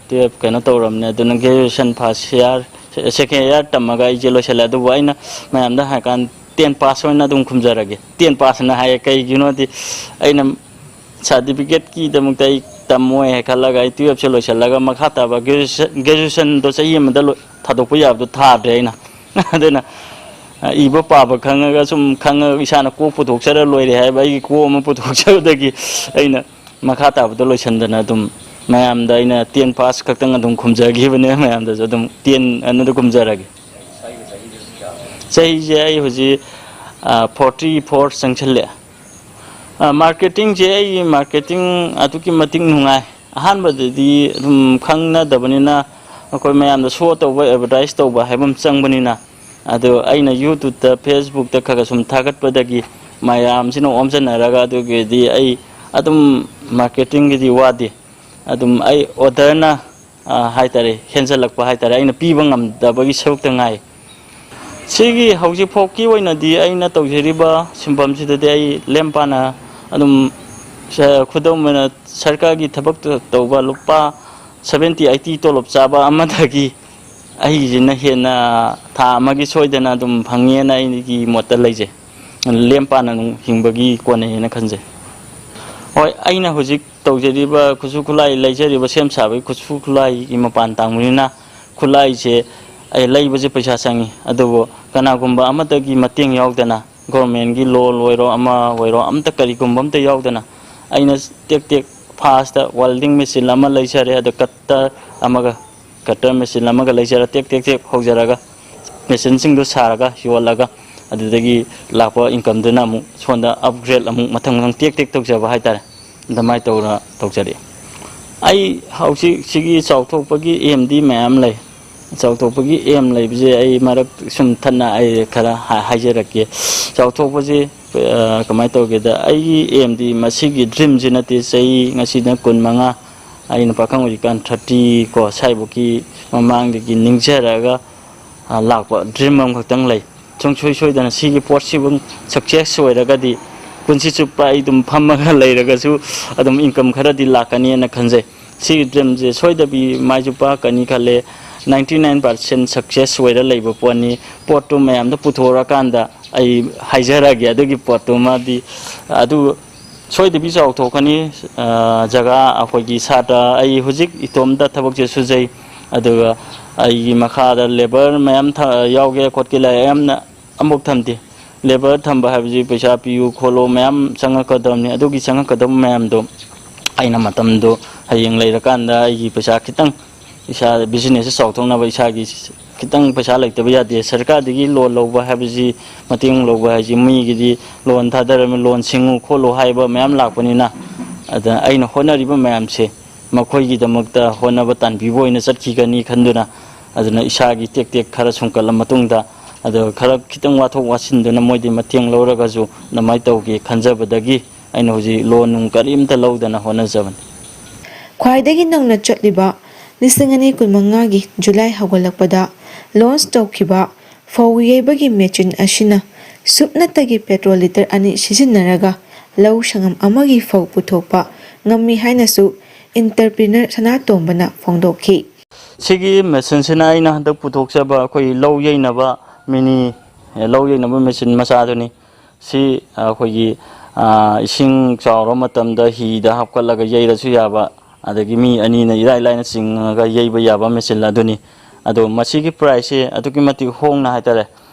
twelve ꯀꯩꯅꯣ ꯇꯧꯔꯕꯅꯦ꯫ ꯑꯗꯨꯅ graduation first year, second year ꯇꯝꯃꯒ ꯑꯩꯁꯦ ꯂꯣꯏꯁꯤꯜꯂꯦ꯫ ꯑꯗꯨꯕꯨ ꯑꯩꯅ ꯃꯌꯥꯝꯗ ꯍꯥꯏꯔꯀꯥꯟꯗ ten pass ꯑꯣꯏꯅ ꯑꯗꯨꯝ ꯈꯨꯝꯖꯔꯒꯦ꯫ Ten passꯅ ꯍꯥꯏꯌꯦ꯫ ꯀꯩꯒꯤꯅꯣꯗꯤ ꯑꯩꯅ certificateꯀꯤꯗꯃꯛꯇ ꯑꯩ ꯇꯝꯃꯣꯏ ꯍꯥꯏ ꯈꯜꯂꯒ ꯑꯩ twelveꯁꯦ ꯂꯣꯏꯁꯤꯜꯂꯒ ꯃꯈꯥ ꯇꯥꯕ graduation, graduationꯗꯣ ꯆꯍꯤ ꯑꯃꯗ ꯂꯣꯏ-, ꯊꯥꯗꯣꯛꯄ ꯌꯥꯕꯗꯣ ꯊꯥꯗ꯭ꯔꯦ ꯑꯩꯅ꯫ ꯑꯗꯨꯅ ꯏꯕ ꯄꯥꯕ ꯈꯪꯉꯒ, ꯁꯨꯝ ꯈꯪꯉꯒ ꯏꯁꯥꯅ ꯀꯣꯛ ꯄꯨꯊꯣꯛꯆꯔ ꯂꯣꯏꯔꯦ ꯍꯥꯏꯕ ꯑꯩꯒꯤ ꯀꯣꯛ ꯑꯃ ꯄꯨꯊꯣꯛꯆꯕꯗꯒꯤ ꯑꯩꯅ ꯃꯈꯥ ꯇꯥꯕꯗ ꯂꯣꯏꯁꯤꯟꯗꯅ ꯑꯗꯨꯝ ꯃꯌꯥꯝꯗ ꯑꯩꯅ ꯇꯦꯟ ꯄꯥꯁ ꯈꯛꯇꯪ ꯑꯗꯨꯝ ꯈꯨꯝꯖꯈꯤꯕꯅꯦ꯫ ꯃꯌꯥꯝꯗꯁꯨ ꯑꯗꯨꯝ ꯇꯦꯟ ꯑꯅꯗ ꯈꯨꯝꯖꯔꯒꯦ꯫ ꯆꯍꯤꯁꯦ ꯑꯩ ꯍꯧꯖꯤꯛ ꯐꯣꯔꯇꯤ ꯐꯣꯔ ꯆꯪꯁꯤꯜꯂꯛꯑꯦ꯫ ꯃꯥꯔꯀꯦꯇꯤꯡꯁꯦ, ꯑꯩꯒꯤ ꯃꯥꯔꯀꯦꯇꯤꯡ ꯑꯗꯨꯛꯀꯤ ꯃꯇꯤꯛ ꯅꯨꯡꯉꯥꯏ꯫ ꯑꯍꯥꯟꯕꯗꯗꯤ ꯑꯗꯨꯝ ꯈꯪꯅꯗꯕꯅꯤꯅ ꯑꯩꯈꯣꯏ ꯃꯌꯥꯝꯗ ꯁꯣ ꯇꯧꯕ, ꯑꯦꯗꯚꯔꯇꯥꯏꯁ ꯇꯧꯕ ꯍꯥꯏꯕ ꯑꯃ ꯆꯪꯕꯅꯤꯅ, ꯑꯗꯣ ꯑꯩꯅ ꯌꯨꯇ꯭ꯌꯨꯕꯇ, ꯐꯦꯁꯕꯨꯛꯇ ꯈꯔ ꯈꯔ ꯁꯨꯝ ꯊꯥꯒꯠꯄꯗꯒꯤ ꯃꯌꯥꯝꯁꯤꯅ ꯑꯣꯝꯁꯤꯟꯅꯔꯒ, ꯑꯗꯨꯒꯤꯗꯤ ꯑꯩ ꯑꯗꯨꯝ ꯃꯥꯔꯀꯦꯇꯤꯡꯒꯤꯗꯤ ꯋꯥꯗꯦ꯫ ꯑꯗꯨꯝ ꯑꯩ ꯑꯣꯗꯔꯅ, ꯍꯥꯏꯇꯥꯔꯦ, ꯍꯦꯟꯖꯜꯂꯛꯄ ꯍꯥꯏꯇꯥꯔꯦ, ꯑꯩꯅ ꯄꯤꯕ ꯉꯝꯗꯕꯒꯤ ꯁꯔꯨꯛꯇ ꯉꯥꯏ꯫ ꯁꯤꯒꯤ ꯍꯧꯖꯤꯛ ꯐꯥꯎꯒꯤ ꯑꯣꯏꯅꯗꯤ ꯑꯩꯅ ꯇꯧꯖꯔꯤꯕ ꯁꯤꯟꯐꯝꯁꯤꯗꯗꯤ ꯑꯩ ꯂꯦꯝ ꯄꯥꯅ ꯑꯗꯨꯝ, ꯈꯨꯗꯝ ꯑꯣꯏꯅ, ꯁꯔꯀꯥꯔꯒꯤ ꯊꯕꯛ ꯇꯧꯕ ꯂꯨꯄꯥ ꯁꯚꯦꯟꯇꯤ ꯑꯩꯠꯇꯤ ꯇꯣꯂꯣꯞ ꯆꯥꯕ ꯑꯃꯗꯒꯤ ꯑꯩꯒꯤꯁꯤꯅ ꯍꯦꯟꯅ ꯊꯥ ꯑꯃꯒꯤ ꯁꯣꯏꯗꯅ ꯑꯗꯨꯝ ꯐꯪꯉꯦꯅ ꯑꯩꯒꯤ ꯃꯣꯠꯇ ꯂꯩꯖꯩ꯫ ꯂꯦꯝ ꯄꯥꯅ ꯑꯗꯨꯝ ꯍꯤꯡꯕꯒꯤ ꯀꯣꯟꯅꯩ ꯍꯥꯏꯅ ꯈꯟꯖꯩ꯫ ꯍꯣꯏ, ꯑꯩꯅ ꯍꯧꯖꯤꯛ ꯇꯧꯖꯔꯤꯕ ꯈꯨꯠꯁꯨ ꯈꯨꯠꯂꯥꯏ, ꯂꯩꯖꯔꯤꯕ ꯁꯦꯝ ꯁꯥꯕꯒꯤ ꯈꯨꯠꯁꯨ ꯈꯨꯠꯂꯥꯏꯒꯤ ꯃꯄꯥꯟ ꯇꯥꯡꯕꯅꯤꯅ, ꯈꯨꯠꯂꯥꯏꯁꯦ ꯑꯩ ꯂꯩꯕꯁꯦ ꯄꯩꯁꯥ ꯆꯪꯉꯤ꯫ ꯑꯗꯨꯕꯨ ꯀꯅꯥꯒꯨꯝꯕ ꯑꯃꯠꯇꯒꯤ ꯃꯇꯦꯡ ꯌꯥꯎꯗꯅ, ꯒꯣꯔꯃꯦꯟꯒꯤ ꯂꯣꯟ ꯑꯣꯏꯔꯣ, ꯑꯃ ꯑꯣꯏꯔꯣ, ꯑꯝꯇ, ꯀꯔꯤꯒꯨꯝꯕ ꯑꯝꯇ ꯌꯥꯎꯗꯅ, ꯑꯩꯅ ꯇꯦꯛ ꯇꯦꯛ ꯐꯥꯔꯁꯇ ꯋꯦꯜꯗꯤꯡ ꯃꯦꯆꯤꯟ ꯑꯃ ꯂꯩꯖꯔꯦ, ꯑꯗ ꯀꯠꯇꯔ ꯑꯃꯒ, ꯀꯠꯇꯔ ꯃꯦꯆꯤꯟ ꯑꯃꯒ ꯂꯩꯖꯔ, ꯇꯦꯛ ꯇꯦꯛ ꯇꯦꯛ ꯍꯧꯖꯔꯒ, ꯃꯦꯆꯤꯟꯁꯤꯡꯗꯨ ꯁꯥꯔꯒ ꯌꯣꯜꯂꯒ, ꯑꯗꯨꯗꯒꯤ ꯂꯥꯛꯄ ꯏꯟꯀꯝꯗꯨꯅ ꯑꯃꯨꯛ ꯁꯣꯝꯗ ꯑꯞꯒ꯭ꯔꯦꯗ ꯑꯃꯨꯛ ꯃꯊꯪ ꯃꯊꯪ ꯇꯦꯛ ꯇꯦꯛ ꯇꯧꯖꯕ ꯍꯥꯏꯇꯥꯔꯦ꯫ ꯑꯗꯨꯃꯥꯏꯅ ꯇꯧꯅ ꯇꯧꯖꯔꯛꯑꯦ꯫ ꯑꯩ ꯍꯧꯖꯤꯛ ꯁꯤꯒꯤ ꯆꯥꯎꯊꯣꯛꯄꯒꯤ ꯑꯦꯝꯗꯤ ꯃꯌꯥꯝ ꯂꯩ꯫ ꯆꯥꯎꯊꯣꯛꯄꯒꯤ ꯑꯦꯝ ꯂꯩꯕꯁꯦ ꯑꯩ ꯃꯔꯛ ꯁꯨꯝ ꯊꯠꯅ ꯑꯩ ꯈꯔ ꯍꯥꯏ-, ꯍꯥꯏꯖꯔꯛꯀꯦ꯫ ꯆꯥꯎꯊꯣꯛꯄꯁꯦ, ꯑ, ꯀꯃꯥꯏꯅ ꯇꯧꯒꯦꯗ, ꯑꯩꯒꯤ ꯑꯦꯝꯗꯤ ꯃꯁꯤꯒꯤ ꯗ꯭ꯔꯤꯝꯁꯤ ꯅꯠꯇꯦ꯫ ꯆꯍꯤ ꯉꯁꯤꯗ ꯀꯨꯟꯃꯉꯥ, ꯑꯩꯅ ꯄꯥꯈꯪ ꯑꯣꯏꯔꯤꯀꯥꯟ ꯊꯥꯔꯇꯤ ꯀꯣ, ꯁ꯭ꯋꯥꯏꯐꯥꯎꯀꯤ ꯃꯃꯥꯡꯗꯒꯤ ꯅꯤꯡꯖꯔꯒ, ꯑ, ꯂꯥꯛꯄ ꯗ꯭ꯔꯤꯝ ꯑꯃꯈꯛꯇꯪ ꯂꯩ꯫ ꯁꯨꯡꯁꯣꯏ ꯁꯣꯏꯗꯅ ꯁꯤꯒꯤ ꯄꯣꯠꯁꯤꯕꯨ ꯁꯛꯁꯦꯁ ꯑꯣꯏꯔꯒꯗꯤ ꯄꯨꯟꯁꯤ ꯆꯨꯞꯄ ꯑꯩ ꯑꯗꯨꯝ ꯐꯝꯃꯒ ꯂꯩꯔꯒꯁꯨ ꯑꯗꯨꯝ ꯏꯟꯀꯝ ꯈꯔꯗꯤ ꯂꯥꯛꯀꯅꯤꯅ ꯈꯟꯖꯩ꯫ ꯁꯤꯒꯤ ꯗ꯭ꯔꯤꯝꯁꯦ ꯁꯣꯏꯗꯕꯤ ꯃꯥꯏꯁꯨ ꯄꯥꯛꯀꯅꯤ ꯈꯜꯂꯦ꯫ ꯅꯥꯏꯟꯇꯤ ꯅꯥꯏꯟ ꯄꯥꯔꯁꯦꯟ ꯁꯛꯁꯦꯁ ꯑꯣꯏꯔ ꯂꯩꯕ ꯄꯣꯠꯅꯤ꯫ ꯄꯣꯠꯇꯨ ꯃꯌꯥꯝꯗ ꯄꯨꯊꯣꯔꯛꯑꯀꯥꯟꯗ ꯑꯩ ꯍꯥꯏꯖꯔꯛꯑꯒꯦ ꯑꯗꯨꯒꯤ ꯄꯣꯠꯇꯨꯃꯗꯤ꯫ ꯑꯗꯨ ꯁꯣꯏꯗꯕꯤ ꯆꯥꯎꯊꯣꯛꯀꯅꯤ꯫ ꯑ, ꯖꯒꯥ ꯑꯩꯈꯣꯏꯒꯤ ꯁꯥꯇ꯭ꯔ, ꯑꯩ ꯍꯧꯖꯤꯛ ꯏꯇꯣꯝꯇ ꯊꯕꯛꯁꯦ ꯁꯨꯖꯩ, ꯑꯗꯨꯒ ꯑꯩꯒꯤ ꯃꯈꯥꯗ ꯂꯦꯕꯔ ꯃꯌꯥꯝ ꯊ-, ꯌꯥꯎꯒꯦ ꯈꯣꯠꯀꯦ ꯂꯩ, ꯌꯥꯝꯅ ꯑꯃꯐꯥꯎ ꯊꯝꯗꯦ꯫ ꯂꯦꯕꯔ ꯊꯝꯕ ꯍꯥꯏꯕꯁꯤ ꯄꯩꯁꯥ ꯄꯤꯌꯨ ꯈꯣꯠꯂꯣ ꯃꯌꯥꯝ ꯆꯪꯉꯛꯀꯗꯕꯅꯤ꯫ ꯑꯗꯨꯒꯤ ꯆꯪꯉꯛꯀꯗꯕ ꯃꯌꯥꯝꯗꯣ ꯑꯩꯅ ꯃꯇꯝꯗꯣ ꯍꯌꯦꯡ ꯂꯩꯔꯀꯥꯟꯗ ꯑꯩꯒꯤ ꯄꯩꯁꯥ ꯈꯤꯇꯪ, ꯏꯁꯥ ꯕꯤꯖꯤꯅꯦꯁꯁꯦ ꯆꯥꯎꯊꯣꯛꯅꯕ ꯏꯁꯥꯒꯤ ꯈꯤꯇꯪ ꯄꯩꯁꯥ ꯂꯩꯇꯕ ꯌꯥꯗꯦ꯫ ꯁꯔꯀꯥꯔꯗꯒꯤ ꯂꯣꯟ ꯂꯧꯕ ꯍꯥꯏꯕꯁꯤ, ꯃꯇꯦꯡ ꯂꯧꯕ ꯍꯥꯏꯁꯤ, ꯃꯤꯒꯤꯗꯤ ꯂꯣꯟ ꯊꯥꯗꯔꯝꯃꯤ, ꯂꯣꯟ ꯁꯤꯡꯉꯨ ꯈꯣꯠꯂꯨ ꯍꯥꯏꯕ ꯃꯌꯥꯝ ꯂꯥꯛꯄꯅꯤꯅ, ꯑꯗ ꯑꯩꯅ ꯍꯣꯠꯅꯔꯤꯕ ꯃꯌꯥꯝꯁꯦ ꯃꯈꯣꯏꯒꯤꯗꯃꯛꯇ ꯍꯣꯠꯅꯕ ꯇꯥꯟꯕꯤꯕ ꯑꯣꯏꯅ ꯆꯠꯈꯤꯒꯅꯤ ꯈꯟꯗꯨꯅ, ꯑꯗꯨꯅ ꯏꯁꯥꯒꯤ ꯇꯦꯛ ꯇꯦꯛ ꯈꯔ ꯁꯨꯝꯀꯠꯂ ꯃꯇꯨꯡꯗ, ꯑꯗꯨꯒ ꯈꯔ ꯈꯤꯇꯪ ꯋꯥꯊꯣꯛ ꯋꯥꯁꯤꯟꯗꯨꯅ ꯃꯣꯏꯗꯤ ꯃꯇꯦꯡ ꯂꯧꯔꯒꯁꯨ ꯑꯗꯨꯃꯥꯏꯅ ꯇꯧꯒꯦ ꯈꯟꯖꯕꯗꯒꯤ ꯑꯩꯅ ꯍꯧꯖꯤꯛ ꯂꯣꯟ ꯅꯨꯡ ꯀꯔꯤꯝꯇ ꯂꯧꯗꯅ ꯍꯣꯠꯅꯖꯕꯅꯤ꯫ ꯈ꯭ꯋꯥꯏꯗꯒꯤ ꯅꯧꯅ ꯆꯠꯂꯤꯕ ꯂꯤꯁꯤꯡ ꯑꯅꯤ ꯀꯨꯟꯃꯉꯥꯒꯤ ꯖꯨꯂꯥꯏ ꯍꯧꯒꯠꯂꯛꯄꯗ ꯂꯣꯟꯆ ꯇꯧꯈꯤꯕ ꯐꯧ ꯌꯩꯕꯒꯤ ꯃꯦꯆꯤꯟ ꯑꯁꯤꯅ ꯁꯨꯞꯅꯇꯒꯤ ꯄꯦꯇ꯭ꯔꯣꯜ ꯂꯤꯇꯔ ꯑꯅꯤ ꯁꯤꯖꯤꯟꯅꯔꯒ ꯂꯧ ꯁꯪꯉꯝ ꯑꯃꯒꯤ ꯐꯧ ꯄꯨꯊꯣꯛꯄ ꯉꯝꯃꯤ ꯍꯥꯏꯅꯁꯨ ꯏꯟꯇꯔꯄ꯭ꯔꯤꯅꯔ ꯁꯅꯥꯇꯣꯝꯕꯅ ꯐꯣꯡꯗꯣꯛꯈꯤ꯫ ꯁꯤꯒꯤ ꯃꯦꯆꯤꯟꯁꯤꯅ ꯑꯩꯅ ꯍꯟꯗꯛ ꯄꯨꯊꯣꯛꯆꯕ ꯑꯩꯈꯣꯏ ꯂꯧ ꯌꯩꯅꯕ ꯃꯤꯅꯤ, ꯂꯧ ꯌꯩꯅꯕ ꯃꯦꯆꯤꯟ ꯃꯆꯥꯗꯨꯅꯤ꯫ ꯁꯤ ꯑꯩꯈꯣꯏꯒꯤ, ꯑ, ꯏꯁꯤꯡ ꯆꯥꯎꯔ ꯃꯇꯝꯗ ꯍꯤꯗ ꯍꯥꯞꯀꯠꯂꯒ ꯌꯩꯔꯁꯨ ꯌꯥꯕ, ꯑꯗꯒꯤ ꯃꯤ ꯑꯅꯤꯅ ꯏꯔꯥꯏ ꯂꯥꯏꯅ ꯆꯤꯡꯉꯒ ꯌꯩꯕ ꯌꯥꯕ ꯃꯦꯆꯤꯟ ꯑꯗꯨꯅꯤ꯫ ꯑꯗꯣ ꯃꯁꯤꯒꯤ ꯄ꯭ꯔꯥꯏꯁꯁꯦ ꯑꯗꯨꯛꯀꯤ ꯃꯇꯤꯛ ꯍꯣꯡꯅ ꯍꯥꯏꯇꯥꯔꯦ꯫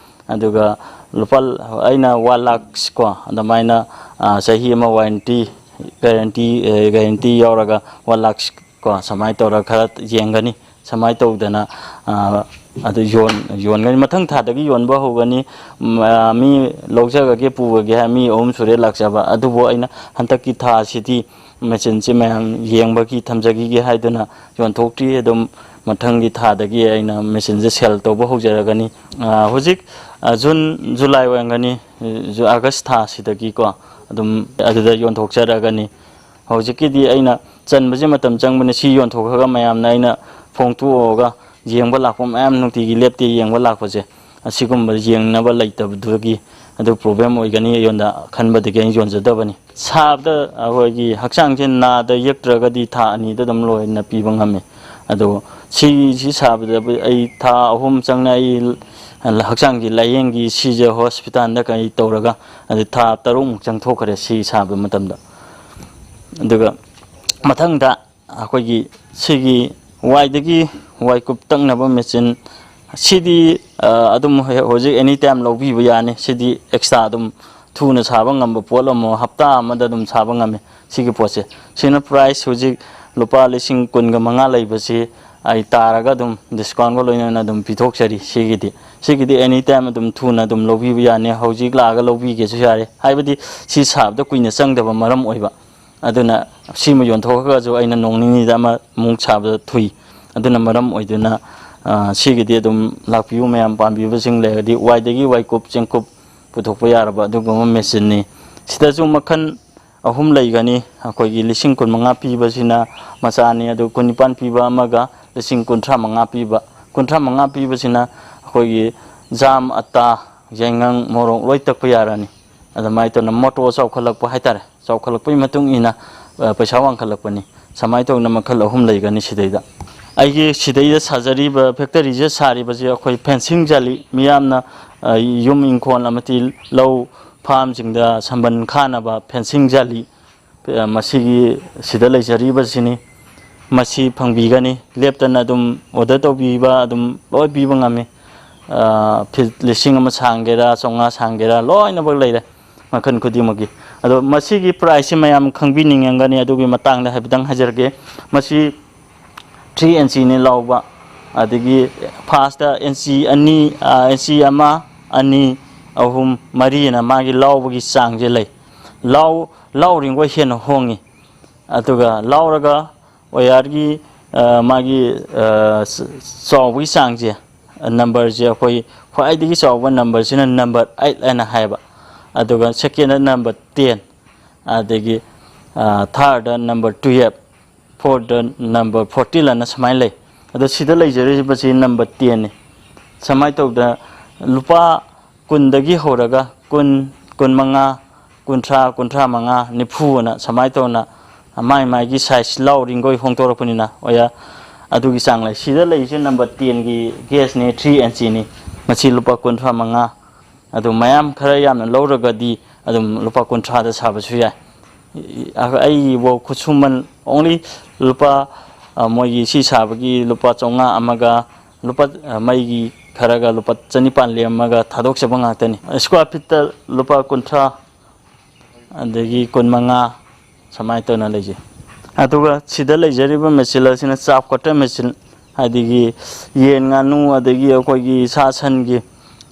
ꯑꯗꯨꯒ ꯂꯨꯄꯥ, ꯑꯩꯅ ꯋꯥꯟ ꯂꯥꯛꯁ ꯀꯣ, ꯑꯗꯨꯃꯥꯏꯅ, ꯑ, ꯆꯍꯤ ꯑꯃ ꯋꯥꯔꯦꯟꯇꯤ, ꯒꯥꯔꯦꯟꯇꯤ, ꯑ, ꯒꯥꯔꯦꯟꯇꯤ ꯌꯥꯎꯔꯒ ꯋꯥꯟ ꯂꯥꯛꯁ ꯀꯣ, ꯁꯨꯃꯥꯏꯅ ꯇꯧꯔꯒ ꯈꯔ ꯌꯦꯡꯒꯅꯤ꯫ ꯁꯨꯃꯥꯏꯅ ꯇꯧꯗꯅ, ꯑ, ꯑꯗꯨ ꯌꯣꯟ-, ꯌꯣꯟꯒꯅꯤ꯫ ꯃꯊꯪ ꯊꯥꯗꯒꯤ ꯌꯣꯟꯕ ꯍꯧꯒꯅꯤ꯫ ꯃ-, ꯃꯤ ꯂꯧꯖꯔꯒꯦ, ꯄꯨꯔꯒꯦ ꯍꯥꯏ ꯃꯤ ꯑꯍꯨꯝ ꯁꯨꯔꯦ ꯂꯥꯛꯆꯕ꯫ ꯑꯗꯨꯕꯨ ꯑꯩꯅ ꯍꯟꯗꯛꯀꯤ ꯊꯥꯁꯤꯗꯤ ꯃꯦꯆꯤꯟꯁꯤ ꯃꯌꯥꯝ ꯌꯦꯡꯕꯒꯤ ꯊꯝꯖꯈꯤꯒꯦ ꯍꯥꯏꯗꯨꯅ ꯌꯣꯟꯊꯣꯛꯇ꯭ꯔꯤ꯫ ꯑꯗꯨꯝ ꯃꯊꯪꯒꯤ ꯊꯥꯗꯒꯤ ꯑꯩꯅ ꯃꯦꯆꯤꯟꯁꯦ ꯁꯦꯜ ꯇꯧꯕ ꯍꯧꯖꯔꯒꯅꯤ꯫ ꯑ, ꯍꯧꯖꯤꯛ, ꯑ, ꯖꯨꯟ, ꯖꯨꯂꯥꯏ ꯑꯣꯏꯔꯝꯒꯅꯤ, ꯖꯨ-, ꯑꯥꯒꯁ ꯊꯥꯁꯤꯗꯒꯤꯀꯣ ꯑꯗꯨꯝ ꯑꯗꯨꯗ ꯌꯣꯟꯊꯣꯛꯆꯔꯛꯑꯒꯅꯤ꯫ ꯍꯧꯖꯤꯛꯀꯤꯗꯤ ꯑꯩꯅ ꯆꯟꯕꯁꯦ ꯃꯇꯝ ꯆꯪꯕꯅꯦ꯫ ꯁꯤ ꯌꯣꯟꯊꯣꯛꯈ꯭ꯔꯒ ꯃꯌꯥꯝꯅ ꯑꯩꯅ ꯐꯣꯡꯗꯣꯛꯑꯒ ꯌꯦꯡꯕ ꯂꯥꯛꯄ ꯃꯌꯥꯝ, ꯅꯨꯡꯇꯤꯒꯤ ꯂꯦꯞꯇꯦ ꯌꯦꯡꯕ ꯂꯥꯛꯄꯁꯦ, ꯑꯁꯤꯒꯨꯝꯕ ꯌꯦꯡꯅꯕ ꯂꯩꯇꯕꯗꯨꯒꯤ ꯑꯗꯨ ꯄ꯭ꯔꯣꯕ꯭ꯂꯦꯝ ꯑꯣꯏꯒꯅꯤ ꯑꯩꯉꯣꯟꯗ ꯈꯟꯕꯗꯒꯤ ꯑꯩꯅ ꯌꯣꯟꯖꯗꯕꯅꯤ꯫ ꯁꯥꯕꯗ ꯑꯩꯈꯣꯏꯒꯤ ꯍꯛꯆꯥꯡꯁꯦ ꯅꯥꯗ ꯌꯦꯛꯇ꯭ꯔꯒꯗꯤ ꯊꯥ ꯑꯅꯤꯗ ꯑꯗꯨꯝ ꯂꯣꯏꯅ ꯄꯤꯕ ꯉꯝꯃꯤ꯫ ꯑꯗꯣ ꯁꯤꯁꯤ ꯁꯥꯕꯗ ꯑꯩ ꯊꯥ ꯑꯍꯨꯝ ꯆꯪꯅ ꯑꯩ ꯍꯛꯆꯥꯡꯒꯤ ꯂꯥꯏꯌꯦꯡꯒꯤ ꯁꯤꯁꯦ ꯍꯣꯁꯄꯤꯇꯥꯜꯗ ꯀꯩ ꯇꯧꯔꯒ ꯑꯗꯩ ꯊꯥ ꯇꯔꯨꯛꯃꯨꯛ ꯆꯪꯊꯣꯛꯈ꯭ꯔꯦ ꯁꯤ ꯁꯥꯕ ꯃꯇꯝꯗ꯫ ꯑꯗꯨꯒ ꯃꯊꯪꯗ ꯑꯩꯈꯣꯏꯒꯤ ꯁꯤꯒꯤ ꯋꯥꯏꯗꯒꯤ ꯋꯥꯏꯀꯨꯞ ꯇꯛꯅꯕ ꯃꯦꯆꯤꯟ ꯁꯤꯗꯤ ꯑ, ꯑꯗꯨꯝ ꯍꯧ- ꯍꯧꯖꯤꯛ ꯑꯦꯅꯤ ꯇꯥꯏꯝ ꯂꯧꯕꯤꯕ ꯌꯥꯅꯤ꯫ ꯁꯤꯗꯤ ꯑꯦꯛꯁꯇ꯭ꯔꯥ ꯑꯗꯨꯝ ꯊꯨꯅ ꯁꯥꯕ ꯉꯝꯕ ꯄꯣꯠ ꯑꯃ, ꯍꯞꯇꯥ ꯑꯃꯗ ꯑꯗꯨꯝ ꯁꯥꯕ ꯉꯝꯃꯤ ꯁꯤꯒꯤ ꯄꯣꯠꯁꯦ꯫ ꯁꯤꯅ ꯄ꯭ꯔꯥꯏꯁ ꯍꯧꯖꯤꯛ ꯂꯨꯄꯥ ꯂꯤꯁꯤꯡ ꯀꯨꯟꯒ ꯃꯉꯥ ꯂꯩꯕꯁꯤ ꯑꯩ ꯇꯥꯔꯒ ꯑꯗꯨꯝ ꯗꯤꯁꯀꯥꯎꯟꯒ ꯂꯣꯏꯅꯅ ꯑꯗꯨꯝ ꯄꯤꯊꯣꯛꯆꯔꯤ꯫ ꯁꯤꯒꯤꯗꯤ ꯁꯤꯒꯤꯗꯤ ꯑꯦꯅꯤ ꯇꯥꯏꯝ ꯑꯗꯨꯝ ꯊꯨꯅ ꯑꯗꯨꯝ ꯂꯧꯕꯤꯕ ꯌꯥꯅꯤ꯫ ꯍꯧꯖꯤꯛ ꯂꯥꯛꯑꯒ ꯂꯧꯕꯤꯒꯦꯁꯨ ꯌꯥꯔꯦ, ꯍꯥꯏꯕꯗꯤ ꯁꯤ ꯁꯥꯕꯗ ꯀꯨꯏꯅ ꯆꯪꯗꯕ ꯃꯔꯝ ꯑꯣꯏꯕ꯫ ꯑꯗꯨꯅ ꯁꯤꯃ ꯌꯣꯟꯊꯣꯛꯈ꯭ꯔꯒꯁꯨ ꯑꯩꯅ ꯅꯣꯡ ꯅꯤꯅꯤꯗ ꯑꯃ ꯑꯃꯨꯛ ꯁꯥꯕꯗ ꯊꯨꯏ꯫ ꯑꯗꯨꯅ ꯃꯔꯝ ꯑꯣꯏꯗꯨꯅ ꯑ, ꯁꯤꯒꯤꯗꯤ ꯑꯗꯨꯝ ꯂꯥꯛꯄꯤꯌꯨ꯫ ꯃꯌꯥꯝ ꯄꯥꯝꯕꯤꯕꯁꯤꯡ ꯂꯩꯔꯗꯤ ꯋꯥꯏꯗꯒꯤ ꯋꯥꯏꯀꯨꯞ ꯆꯦꯡꯀꯨꯞ ꯄꯨꯊꯣꯛꯄ ꯌꯥꯔꯕ ꯑꯗꯨꯒꯨꯝꯕ ꯃꯦꯆꯤꯟꯅꯤ꯫ ꯁꯤꯗꯁꯨ ꯃꯈꯜ ꯑꯍꯨꯝ ꯂꯩꯒꯅꯤ꯫ ꯑꯩꯈꯣꯏꯒꯤ ꯂꯤꯁꯤꯡ ꯀꯨꯟ ꯃꯉꯥ ꯄꯤꯕꯁꯤꯅ ꯃꯆꯥꯅꯤ, ꯑꯗꯨ ꯀꯨꯟ ꯅꯤꯄꯥꯟ ꯄꯤꯕ ꯑꯃꯒ ꯂꯤꯁꯤꯡ ꯀꯨꯟꯊ꯭ꯔꯥ ꯃꯉꯥ ꯄꯤꯕ꯫ ꯀꯨꯟꯊ꯭ꯔꯥ ꯃꯉꯥ ꯄꯤꯕꯁꯤꯅ ꯑꯩꯈꯣꯏꯒꯤ ꯖꯥꯝ, ꯑꯇꯥ, ꯌꯥꯏꯉꯪ, ꯃꯣꯔꯣꯛ ꯂꯣꯏ ꯇꯛꯄ ꯌꯥꯔꯅꯤ꯫ ꯑꯗꯨꯃꯥꯏꯅ ꯇꯧꯅ ꯃꯣꯇꯣꯔ ꯆꯥꯎꯈꯠꯂꯛꯄ ꯍꯥꯏꯇꯥꯔꯦ, ꯆꯥꯎꯈꯠꯂꯛꯄꯒꯤ ꯃꯇꯨꯡ ꯏꯟꯅ ꯑ, ꯄꯩꯁꯥ ꯋꯥꯡꯈꯠꯂꯛꯄꯅꯤ꯫ ꯁꯨꯃꯥꯏꯅ ꯇꯧꯅ ꯃꯈꯜ ꯑꯍꯨꯝ ꯂꯩꯒꯅꯤ ꯁꯤꯗꯩꯗ꯫ ꯑꯩꯒꯤ ꯁꯤꯗꯩꯗ ꯁꯥꯖꯔꯤꯕ, ꯐꯦꯛꯇꯔꯤꯁꯦ ꯁꯥꯔꯤꯕꯁꯦ ꯑꯩꯈꯣꯏ ꯐꯦꯟꯁꯤꯡ ꯖꯥꯂꯤ, ꯃꯤꯌꯥꯝꯅ ꯑ, ꯌꯨꯝ ꯏꯪꯈꯣꯜ ꯑꯃꯗꯤ ꯂꯧ ꯐꯥꯝꯁꯤꯡꯗ ꯁꯝꯕꯜ ꯈꯥꯅꯕ ꯐꯦꯟꯁꯤꯡ ꯖꯥꯂꯤ, ꯑ, ꯃꯁꯤꯒꯤ ꯁꯤꯗ ꯂꯩꯖꯔꯤꯕꯁꯤꯅꯤ꯫ ꯃꯁꯤ ꯐꯪꯕꯤꯒꯅꯤ꯫ ꯂꯦꯞꯇꯅ ꯑꯗꯨꯝ ꯑꯣꯔꯗꯔ ꯇꯧꯕꯤꯕ ꯑꯗꯨꯝ ꯂꯣꯏ ꯄꯤꯕ ꯉꯝꯃꯤ꯫ ꯑ, ꯐꯤꯠ ꯂꯤꯁꯤꯡ ꯑꯃ ꯁꯥꯡꯒꯦꯔꯥ, ꯆꯥꯝꯃꯉꯥ ꯁꯥꯡꯒꯦꯔꯥ, ꯂꯣꯏꯅꯃꯛ ꯂꯩꯔꯦ꯫ ꯃꯈꯜ ꯈꯨꯗꯤꯡꯃꯛꯀꯤ꯫ ꯑꯗꯣ ꯃꯁꯤꯒꯤ ꯄ꯭ꯔꯥꯏꯁꯁꯤ ꯃꯌꯥꯝ ꯈꯪꯕꯤꯅꯤꯡꯉꯝꯒꯅꯤ, ꯑꯗꯨꯒꯤ ꯃꯇꯥꯡꯗ ꯍꯥꯏꯐꯦꯠꯇꯪ ꯍꯥꯏꯖꯔꯛꯀꯦ꯫ ꯃꯁꯤ ꯊ꯭ꯔꯤ ꯏꯟꯆꯤꯅꯤ ꯂꯥꯎꯕ, ꯑꯗꯒꯤ ꯐꯥꯔꯁꯇ ꯏꯟꯆꯤ ꯑꯅꯤ, ꯑ, ꯏꯟꯆꯤ ꯑꯃ, ꯑꯅꯤ, ꯑꯍꯨꯝ, ꯃꯔꯤꯅ ꯃꯥꯒꯤ ꯂꯥꯎꯕꯒꯤ ꯆꯥꯡꯁꯦ ꯂꯩ꯫ ꯂꯥꯎ-, ꯂꯥꯎꯔꯤꯉꯩ ꯍꯦꯟꯅ ꯍꯣꯡꯉꯤ꯫ ꯑꯗꯨꯒ ꯂꯥꯎꯔꯒ ꯋꯥꯌꯔꯒꯤ, ꯑ, ꯃꯥꯒꯤ, ꯑ, ꯆ-, ꯆꯥꯎꯕꯒꯤ ꯆꯥꯡꯁꯦ, ꯅꯝꯕꯔꯁꯦ ꯑꯩꯈꯣꯏ ꯈ꯭ꯋꯥꯏꯗꯒꯤ ꯆꯥꯎꯕ ꯅꯝꯕꯔꯁꯤꯅ ꯅꯝꯕꯔ ꯑꯩꯠ ꯍꯥꯏꯅ ꯍꯥꯏꯕ, ꯑꯗꯨꯒ ꯁꯦꯀꯦꯟꯗ ꯅꯝꯕꯔ ꯇꯦꯟ, ꯑꯗꯒꯤ, ꯑ, ꯊꯥꯔꯗ ꯅꯝꯕꯔ ꯇꯨꯌꯦꯜꯞ, ꯐꯣꯔꯠꯇ ꯅꯝꯕꯔ ꯐꯣꯔꯇꯤꯟ ꯑꯅ ꯁꯨꯃꯥꯏꯅ ꯂꯩ꯫ ꯑꯗꯣ ꯁꯤꯗ ꯂꯩꯖꯔꯤꯕꯁꯤ ꯅꯝꯕꯔ ꯇꯦꯟꯅꯤ꯫ ꯁꯨꯃꯥꯏꯅ ꯇꯧꯗꯅ ꯂꯨꯄꯥ ꯀꯨꯟꯗꯒꯤ ꯍꯧꯔꯒ ꯀꯨꯟ, ꯀꯨꯟꯃꯉꯥ, ꯀꯨꯟꯊ꯭ꯔꯥ, ꯀꯨꯟꯊ꯭ꯔꯥ ꯃꯉꯥ, ꯅꯤꯐꯨ ꯑꯅ ꯁꯨꯃꯥꯏꯅ ꯇꯧꯅ ꯃꯥꯏ ꯃꯥꯏꯒꯤ ꯁꯥꯏꯖ ꯂꯥꯎꯔꯤꯈꯩ ꯍꯣꯡꯗꯣꯔꯛꯄꯅꯤꯅ ꯑꯣꯖꯥ, ꯑꯗꯨꯒꯤ ꯆꯥꯡ ꯂꯩ꯫ ꯁꯤꯗ ꯂꯩꯔꯤꯁꯦ ꯅꯝꯕꯔ ꯇꯦꯟꯒꯤ ꯒꯦꯁꯅꯤ, ꯊ꯭ꯔꯤ ꯏꯟꯆꯤꯅꯤ꯫ ꯃꯁꯤ ꯂꯨꯄꯥ ꯀꯨꯟꯊ꯭ꯔꯥ ꯃꯉꯥ꯫ ꯑꯗꯨ ꯃꯌꯥꯝ ꯈꯔ ꯌꯥꯝꯅ ꯂꯧꯔꯒꯗꯤ ꯑꯗꯨꯝ ꯂꯨꯄꯥ ꯀꯨꯟꯊ꯭ꯔꯥꯗ ꯁꯥꯕꯁꯨ ꯌꯥꯏ꯫ ꯑꯩꯒꯤꯐꯥꯎ ꯈꯨꯠꯁꯨꯃꯟ only ꯂꯨꯄꯥ, ꯑ, ꯃꯣꯏꯒꯤ ꯁꯤ ꯁꯥꯕꯒꯤ ꯂꯨꯄꯥ ꯆꯥꯝꯃꯉꯥ ꯑꯃꯒ ꯂꯨꯄꯥ, ꯑ, ꯃꯩꯒꯤ ꯈꯔꯒ ꯂꯨꯄꯥ ꯆꯅꯤꯄꯥꯟ ꯂꯦꯝꯃꯒ ꯊꯥꯗꯣꯛꯆꯕ ꯉꯥꯛꯇꯅꯤ꯫ Square feet ꯇ ꯂꯨꯄꯥ ꯀꯨꯟꯊ꯭ꯔꯥ, ꯑꯗꯒꯤ ꯀꯨꯟꯃꯉꯥ, ꯁꯨꯃꯥꯏꯅ ꯇꯧꯅ ꯂꯩꯖꯩ꯫ ꯑꯗꯨꯒ ꯁꯤꯗ ꯂꯩꯖꯔꯤꯕ machine ꯑꯁꯤꯅ ꯆꯥꯞ ꯀꯠꯇꯔ machine, ꯍꯥꯏꯗꯤ ꯌꯦꯟ, ꯉꯥꯅꯨ, ꯑꯗꯒꯤ ꯑꯩꯈꯣꯏꯒꯤ ꯁꯥ ꯁꯟꯒꯤ,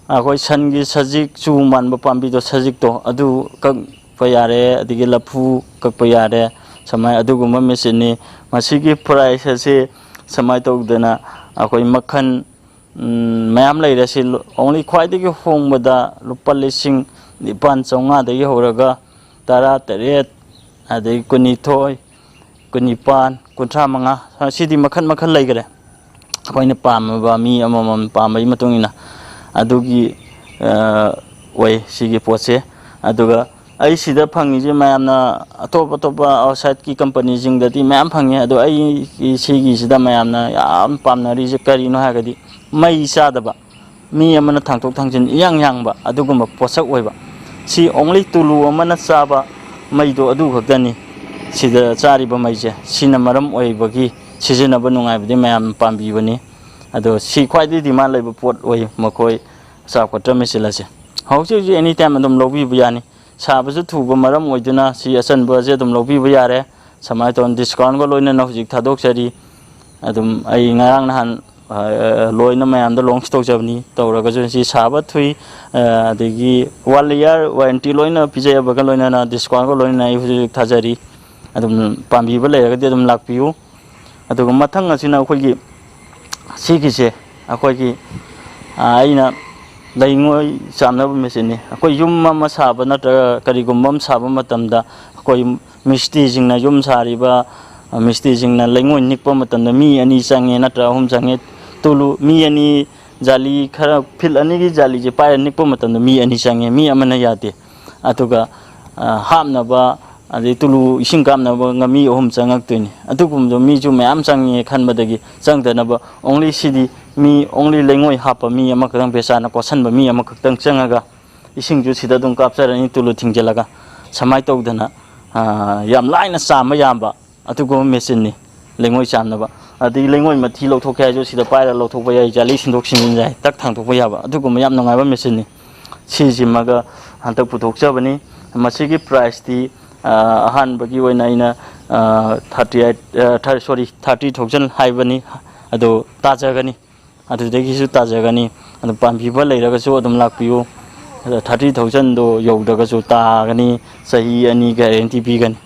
ꯑꯩꯈꯣꯏ ꯁꯟꯒꯤ ꯁꯖꯤꯛ, ꯆꯨ ꯃꯥꯟꯕ ꯄꯥꯝꯕꯤꯗꯣ, ꯁꯖꯤꯛꯇꯣ, ꯑꯗꯨ ꯀꯛꯄ ꯌꯥꯔꯦ, ꯑꯗꯒꯤ ꯂꯐꯨ ꯀꯛꯄ ꯌꯥꯔꯦ, ꯁꯨꯃꯥꯏꯅ ꯑꯗꯨꯒꯨꯝꯕ machine ꯅꯤ꯫ ꯃꯁꯤꯒꯤ price ꯑꯁꯤ ꯁꯨꯃꯥꯏꯅ ꯇꯧꯗꯅ ꯑꯩꯈꯣꯏ ꯃꯈꯜ ꯎꯝ, ꯃꯌꯥꯝ ꯂꯩꯔꯦ꯫ ꯁꯤ ꯂꯨ-, only ꯈ꯭ꯋꯥꯏꯗꯒꯤ ꯍꯣꯡꯕꯗ ꯂꯨꯄꯥ ꯂꯤꯁꯤꯡ ꯅꯤꯄꯥꯟ ꯆꯥꯝꯃꯉꯥꯗꯒꯤ ꯍꯧꯔꯒ ꯇꯔꯥ ꯇꯔꯦꯠ, ꯑꯗꯒꯤ ꯀꯨꯟꯅꯤꯊꯣꯏ, ꯀꯨꯟꯅꯤꯄꯥꯟ, ꯀꯨꯟꯊ꯭ꯔꯥ ꯃꯉꯥ, ꯁꯤꯗꯤ ꯃꯈꯜ ꯃꯈꯜ ꯂꯩꯈꯔꯦ꯫ ꯑꯩꯈꯣꯏꯅ ꯄꯥꯝꯃꯕ, ꯃꯤ ꯑꯃꯃꯝ ꯄꯥꯝꯕꯒꯤ ꯃꯇꯨꯡ ꯏꯟꯅ ꯑꯗꯨꯒꯤ, ꯑ, ꯑꯣꯏ ꯁꯤꯒꯤ ꯄꯣꯠꯁꯦ꯫ ꯑꯗꯨꯒ ꯑꯩ ꯁꯤꯗ ꯐꯪꯉꯤꯁꯦ ꯃꯌꯥꯝꯅ ꯑꯇꯣꯞ ꯑꯇꯣꯞꯄ outside ꯀꯤ company ꯁꯤꯡꯗꯗꯤ ꯃꯌꯥꯝ ꯐꯪꯉꯦ, ꯑꯗꯣ ꯑꯩꯒꯤ ꯁꯤꯒꯤꯁꯤꯗ ꯃꯌꯥꯝꯅ ꯌꯥꯝ ꯄꯥꯝꯅꯔꯤꯁꯦ ꯀꯔꯤꯅꯣ ꯍꯥꯏꯔꯒꯗꯤ, ꯃꯩ ꯆꯥꯗꯕ, ꯃꯤ ꯑꯃꯅ ꯊꯥꯡꯇꯣꯛ ꯊꯥꯡꯖꯤꯟ ꯏꯌꯥꯡ ꯌꯥꯡꯕ ꯑꯗꯨꯒꯨꯝꯕ ꯄꯣꯠꯁꯛ ꯑꯣꯏꯕ꯫ ꯁꯤ only ꯇꯨꯂꯨ ꯑꯃꯅ ꯆꯥꯕ ꯃꯩꯗꯣ ꯑꯗꯨ ꯈꯛꯇꯅꯤ ꯁꯤꯗ ꯆꯥꯔꯤꯕ ꯃꯩꯁꯦ꯫ ꯁꯤꯅ ꯃꯔꯝ ꯑꯣꯏꯕꯒꯤ ꯁꯤꯖꯤꯟꯅꯕ ꯅꯨꯡꯉꯥꯏꯕꯗꯤ ꯃꯌꯥꯝ ꯄꯥꯝꯕꯤꯕꯅꯤ꯫ ꯑꯗꯣ ꯁꯤ ꯈ꯭ꯋꯥꯏꯗꯒꯤ demand ꯂꯩꯕ ꯄꯣꯠ ꯑꯣꯏ ꯃꯈꯣꯏ ꯆꯥꯞ ꯀꯠꯇꯔ machine ꯑꯁꯦ꯫ ꯍꯧꯖꯤꯛ ꯍꯧꯖꯤꯛ any time ꯑꯗꯨꯝ ꯂꯧꯕꯤꯕ ꯌꯥꯅꯤ꯫ ꯁꯥꯕꯁꯨ ꯊꯨꯕ ꯃꯔꯝ ꯑꯣꯏꯗꯨꯅ ꯁꯤ ꯑꯆꯟꯕꯁꯦ ꯑꯗꯨꯝ ꯂꯧꯕꯤꯕ ꯌꯥꯔꯦ꯫ ꯁꯨꯃꯥꯏꯅ ꯇꯧꯗꯅ discount ꯀ ꯂꯣꯏꯅꯅ ꯍꯧꯖꯤꯛ ꯊꯥꯗꯣꯛꯆꯔꯤ꯫ ꯑꯗꯨꯝ ꯑꯩ ꯉꯔꯥꯡ ꯅꯍꯥꯟ, ꯑ, ꯂꯣꯏꯅ ꯃꯌꯥꯝꯗ launch ꯇꯧꯖꯕꯅꯤ꯫ ꯇꯧꯔꯒꯁꯨ ꯁꯤ ꯁꯥꯕ ꯊꯨꯏ, ꯑ, ꯑꯗꯒꯤ one year warranty ꯂꯣꯏꯅ ꯄꯤꯖꯕꯒ ꯂꯣꯏꯅꯅ discount ꯀ ꯂꯣꯏꯅꯅ ꯑꯩ ꯍꯧꯖꯤꯛ ꯍꯧꯖꯤꯛ ꯊꯥꯖꯔꯤ꯫ ꯑꯗꯨꯝ ꯄꯥꯝꯕꯤꯕ ꯂꯩꯔꯒꯗꯤ ꯑꯗꯨꯝ ꯂꯥꯛꯄꯤꯌꯨ꯫ ꯑꯗꯨꯒ ꯃꯊꯪ ꯑꯁꯤꯅ ꯑꯩꯈꯣꯏꯒꯤ ꯁꯤꯒꯤꯁꯦ ꯑꯩꯈꯣꯏꯒꯤ, ꯑ, ꯑꯩꯅ ꯂꯩꯉꯣꯏ ꯆꯥꯝꯅꯕ machine ꯅꯤ꯫ ꯑꯩꯈꯣꯏ ꯌꯨꯝ ꯑꯃ ꯁꯥꯕ ꯅꯠꯇ꯭ꯔꯒ ꯀꯔꯤꯒꯨꯝꯕ ꯑꯃ ꯁꯥꯕ ꯃꯇꯝꯗ ꯑꯩꯈꯣꯏ ꯃꯤꯁꯇ꯭ꯔꯤꯁꯤꯡꯅ ꯌꯨꯝ ꯁꯥꯔꯤꯕ, ꯑ, ꯃꯤꯁꯇ꯭ꯔꯤꯁꯤꯡꯅ ꯂꯩꯉꯣꯏ ꯅꯤꯛꯄ ꯃꯇꯝꯗ ꯃꯤ ꯑꯅꯤ ꯆꯪꯉꯦ ꯅꯠꯇ꯭ꯔꯒ ꯑꯍꯨꯝ ꯆꯪꯉꯦ꯫ ꯇꯨꯂꯨ ꯃꯤ ꯑꯅꯤ, ꯖꯥꯂꯤ ꯈꯔ, feet ꯑꯅꯤꯒꯤ ꯖꯥꯂꯤꯁꯦ ꯄꯥꯏꯔ ꯅꯤꯛꯄ ꯃꯇꯝꯗ ꯃꯤ ꯑꯅꯤ ꯆꯪꯉꯦ, ꯃꯤ ꯑꯃꯅ ꯌꯥꯗꯦ꯫ ꯑꯗꯨꯒ, ꯑ, ꯍꯥꯞꯅꯕ, ꯑꯗꯩ ꯇꯨꯂꯨ ꯏꯁꯤꯡ ꯀꯥꯞꯅꯕ ꯉ-, ꯃꯤ ꯑꯍꯨꯝ ꯆꯪꯉꯛꯇꯣꯏꯅꯤ꯫ ꯑꯗꯨꯒꯨꯝꯕꯗꯣ ꯃꯤꯁꯨ ꯃꯌꯥꯝ ꯆꯪꯉꯦ ꯈꯟꯕꯗꯒꯤ ꯆꯪꯗꯅꯕ only ꯁꯤꯗꯤ ꯃꯤ, only ꯂꯩꯉꯣꯏ ꯍꯥꯞꯄ ꯃꯤ ꯑꯃꯈꯛꯇꯪ, ꯕꯦꯆꯥꯅ ꯀꯣꯠꯁꯟꯕ ꯃꯤ ꯑꯃꯈꯛꯇꯪ ꯆꯪꯉꯒ ꯏꯁꯤꯡꯁꯨ ꯁꯤꯗ ꯑꯗꯨꯝ ꯀꯥꯞꯆꯔꯅꯤ ꯇꯨꯂꯨ ꯊꯤꯡꯖꯤꯜꯂꯒ꯫ ꯁꯨꯃꯥꯏꯅ ꯇꯧꯗꯅ, ꯑ, ꯌꯥꯝ ꯂꯥꯏꯅ ꯆꯥꯝꯕ ꯌꯥꯕ ꯑꯗꯨꯒꯨꯝꯕ machine ꯅꯤ ꯂꯩꯉꯣꯏ ꯆꯥꯝꯅꯕ꯫ ꯑꯗꯒꯤ ꯂꯩꯉꯣꯏ ꯃꯊꯤ ꯂꯧꯊꯣꯛꯀꯦ ꯍꯥꯏꯔꯁꯨ ꯁꯤꯗ ꯄꯥꯏꯔꯒ ꯂꯧꯊꯣꯛꯄ ꯌꯥꯏ, ꯖꯥꯂꯤ ꯁꯤꯟꯗꯣꯛ ꯁꯤꯟꯖꯤꯟ ꯌꯥꯏ, ꯇꯛ ꯊꯥꯡꯗꯣꯛꯄ ꯌꯥꯕ ꯑꯗꯨꯒꯨꯝꯕ ꯌꯥꯝ ꯅꯨꯡꯉꯥꯏꯕ ꯃꯦꯆꯤꯟꯅꯤ꯫ ꯁꯤꯁꯤꯃꯒ ꯍꯟꯗꯛ ꯄꯨꯊꯣꯛꯆꯕꯅꯤ꯫ ꯃꯁꯤꯒꯤ ꯄ꯭ꯔꯥꯏꯁꯇꯤ, ꯑ, ꯑꯍꯥꯟꯕꯒꯤ ꯑꯣꯏꯅ ꯑꯩꯅ, ꯑ, ꯊꯥꯔꯇꯤ ꯑꯩꯠ, ꯑ, ꯊꯥꯔ-, ꯁꯣꯔꯤ, ꯊꯥꯔꯇꯤ ꯊꯥꯎꯖꯟ ꯍꯥꯏꯕꯅꯤ꯫ ꯑꯗꯣ ꯇꯥꯖꯒꯅꯤ, ꯑꯗꯨꯗꯒꯤꯁꯨ ꯇꯥꯖꯒꯅꯤ꯫ ꯑꯗꯨ ꯄꯥꯝꯕꯤꯕ ꯂꯩꯔꯒꯁꯨ ꯑꯗꯨꯝ ꯂꯥꯛꯄꯤꯌꯨ꯫ ꯑꯗ ꯊꯥꯔꯇꯤ ꯊꯥꯎꯖꯟꯗꯣ ꯌꯧꯗ꯭ꯔꯒꯁꯨ ꯇꯥꯒꯅꯤ, ꯆꯍꯤ ꯑꯅꯤ ꯒꯥꯔꯦꯟꯇꯤ ꯄꯤꯒꯅꯤ꯫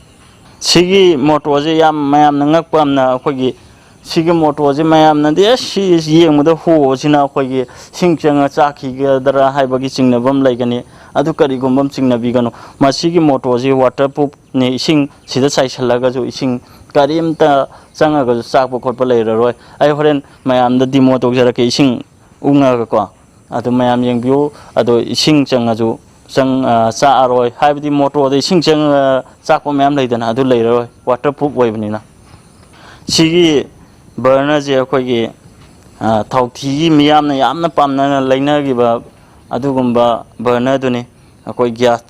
ꯁꯤꯒꯤ ꯃꯣꯇꯣꯔꯁꯦ ꯌꯥꯝ ꯃꯌꯥꯝꯅ ꯉꯛꯄ ꯑꯃꯅ, ꯑꯩꯈꯣꯏꯒꯤ ꯁꯤꯒꯤ ꯃꯣꯇꯣꯔꯁꯦ ꯃꯌꯥꯝꯅꯗꯤ, "ꯑꯁ, ꯁꯤ ꯌꯦꯡꯕꯗ ꯍꯣꯕꯁꯤꯅ ꯑꯩꯈꯣꯏꯒꯤ ꯁꯤꯡ ꯆꯪꯉ ꯆꯥꯛꯈꯤꯒꯗ꯭ꯔꯥ?" ꯍꯥꯏꯕꯒꯤ ꯆꯤꯡꯅꯕ ꯑꯃ ꯂꯩꯒꯅꯤ꯫ ꯑꯗꯨ ꯀꯔꯤꯒꯨꯝꯕ ꯑꯃ ꯆꯤꯡꯅꯕꯤꯒꯅꯨ꯫ ꯃꯁꯤꯒꯤ ꯃꯣꯇꯣꯔꯁꯤ ꯋꯥꯇꯔ ꯄ꯭ꯔꯨꯐꯅꯤ, ꯏꯁꯤꯡ ꯁꯤꯗ ꯆꯥꯏꯁꯤꯜꯂꯒꯁꯨ ꯏꯁꯤꯡ ꯀꯔꯤꯝꯇ ꯆꯪꯉꯒꯁꯨ ꯆꯥꯛꯄ ꯈꯣꯠꯄ ꯂꯩꯔꯔꯣꯏ꯫ ꯑꯩ ꯍꯣꯔꯦꯟ ꯃꯌꯥꯝꯗ ꯗꯤꯃꯣ ꯇꯧꯖꯔꯛꯀꯦ, ꯏꯁꯤꯡ ꯎꯪꯉꯒꯀꯣ꯫ ꯑꯗꯨ ꯃꯌꯥꯝ ꯌꯦꯡꯕꯤꯌꯨ꯫ ꯑꯗꯣ ꯏꯁꯤꯡ ꯆꯪꯉꯁꯨ ꯆꯪ-, ꯑ, ꯆꯥꯛꯑꯔꯣꯏ꯫ ꯍꯥꯏꯕꯗꯤ ꯃꯣꯇꯣꯔꯗ ꯏꯁꯤꯡ ꯆꯪꯉ ꯆꯥꯛꯄ ꯃꯌꯥꯝ ꯂꯩꯗꯅ, ꯑꯗꯨ ꯂꯩꯔꯔꯣꯏ, ꯋꯥꯇꯔ ꯄ꯭ꯔꯨꯐ ꯑꯣꯏꯕꯅꯤꯅ꯫ ꯁꯤꯒꯤ ꯕꯔꯅꯔꯁꯦ ꯑꯩꯈꯣꯏꯒꯤ, ꯑ, ꯊꯥꯎꯊꯤꯒꯤ ꯃꯤꯌꯥꯝꯅ ꯌꯥꯝꯅ ꯄꯥꯝꯅꯅ ꯂꯩꯅꯈꯤꯕ ꯑꯗꯨꯒꯨꯝꯕ ꯕꯔꯅꯔꯗꯨꯅꯤ꯫ ꯑꯩꯈꯣꯏ ꯒ꯭ꯌꯥꯁ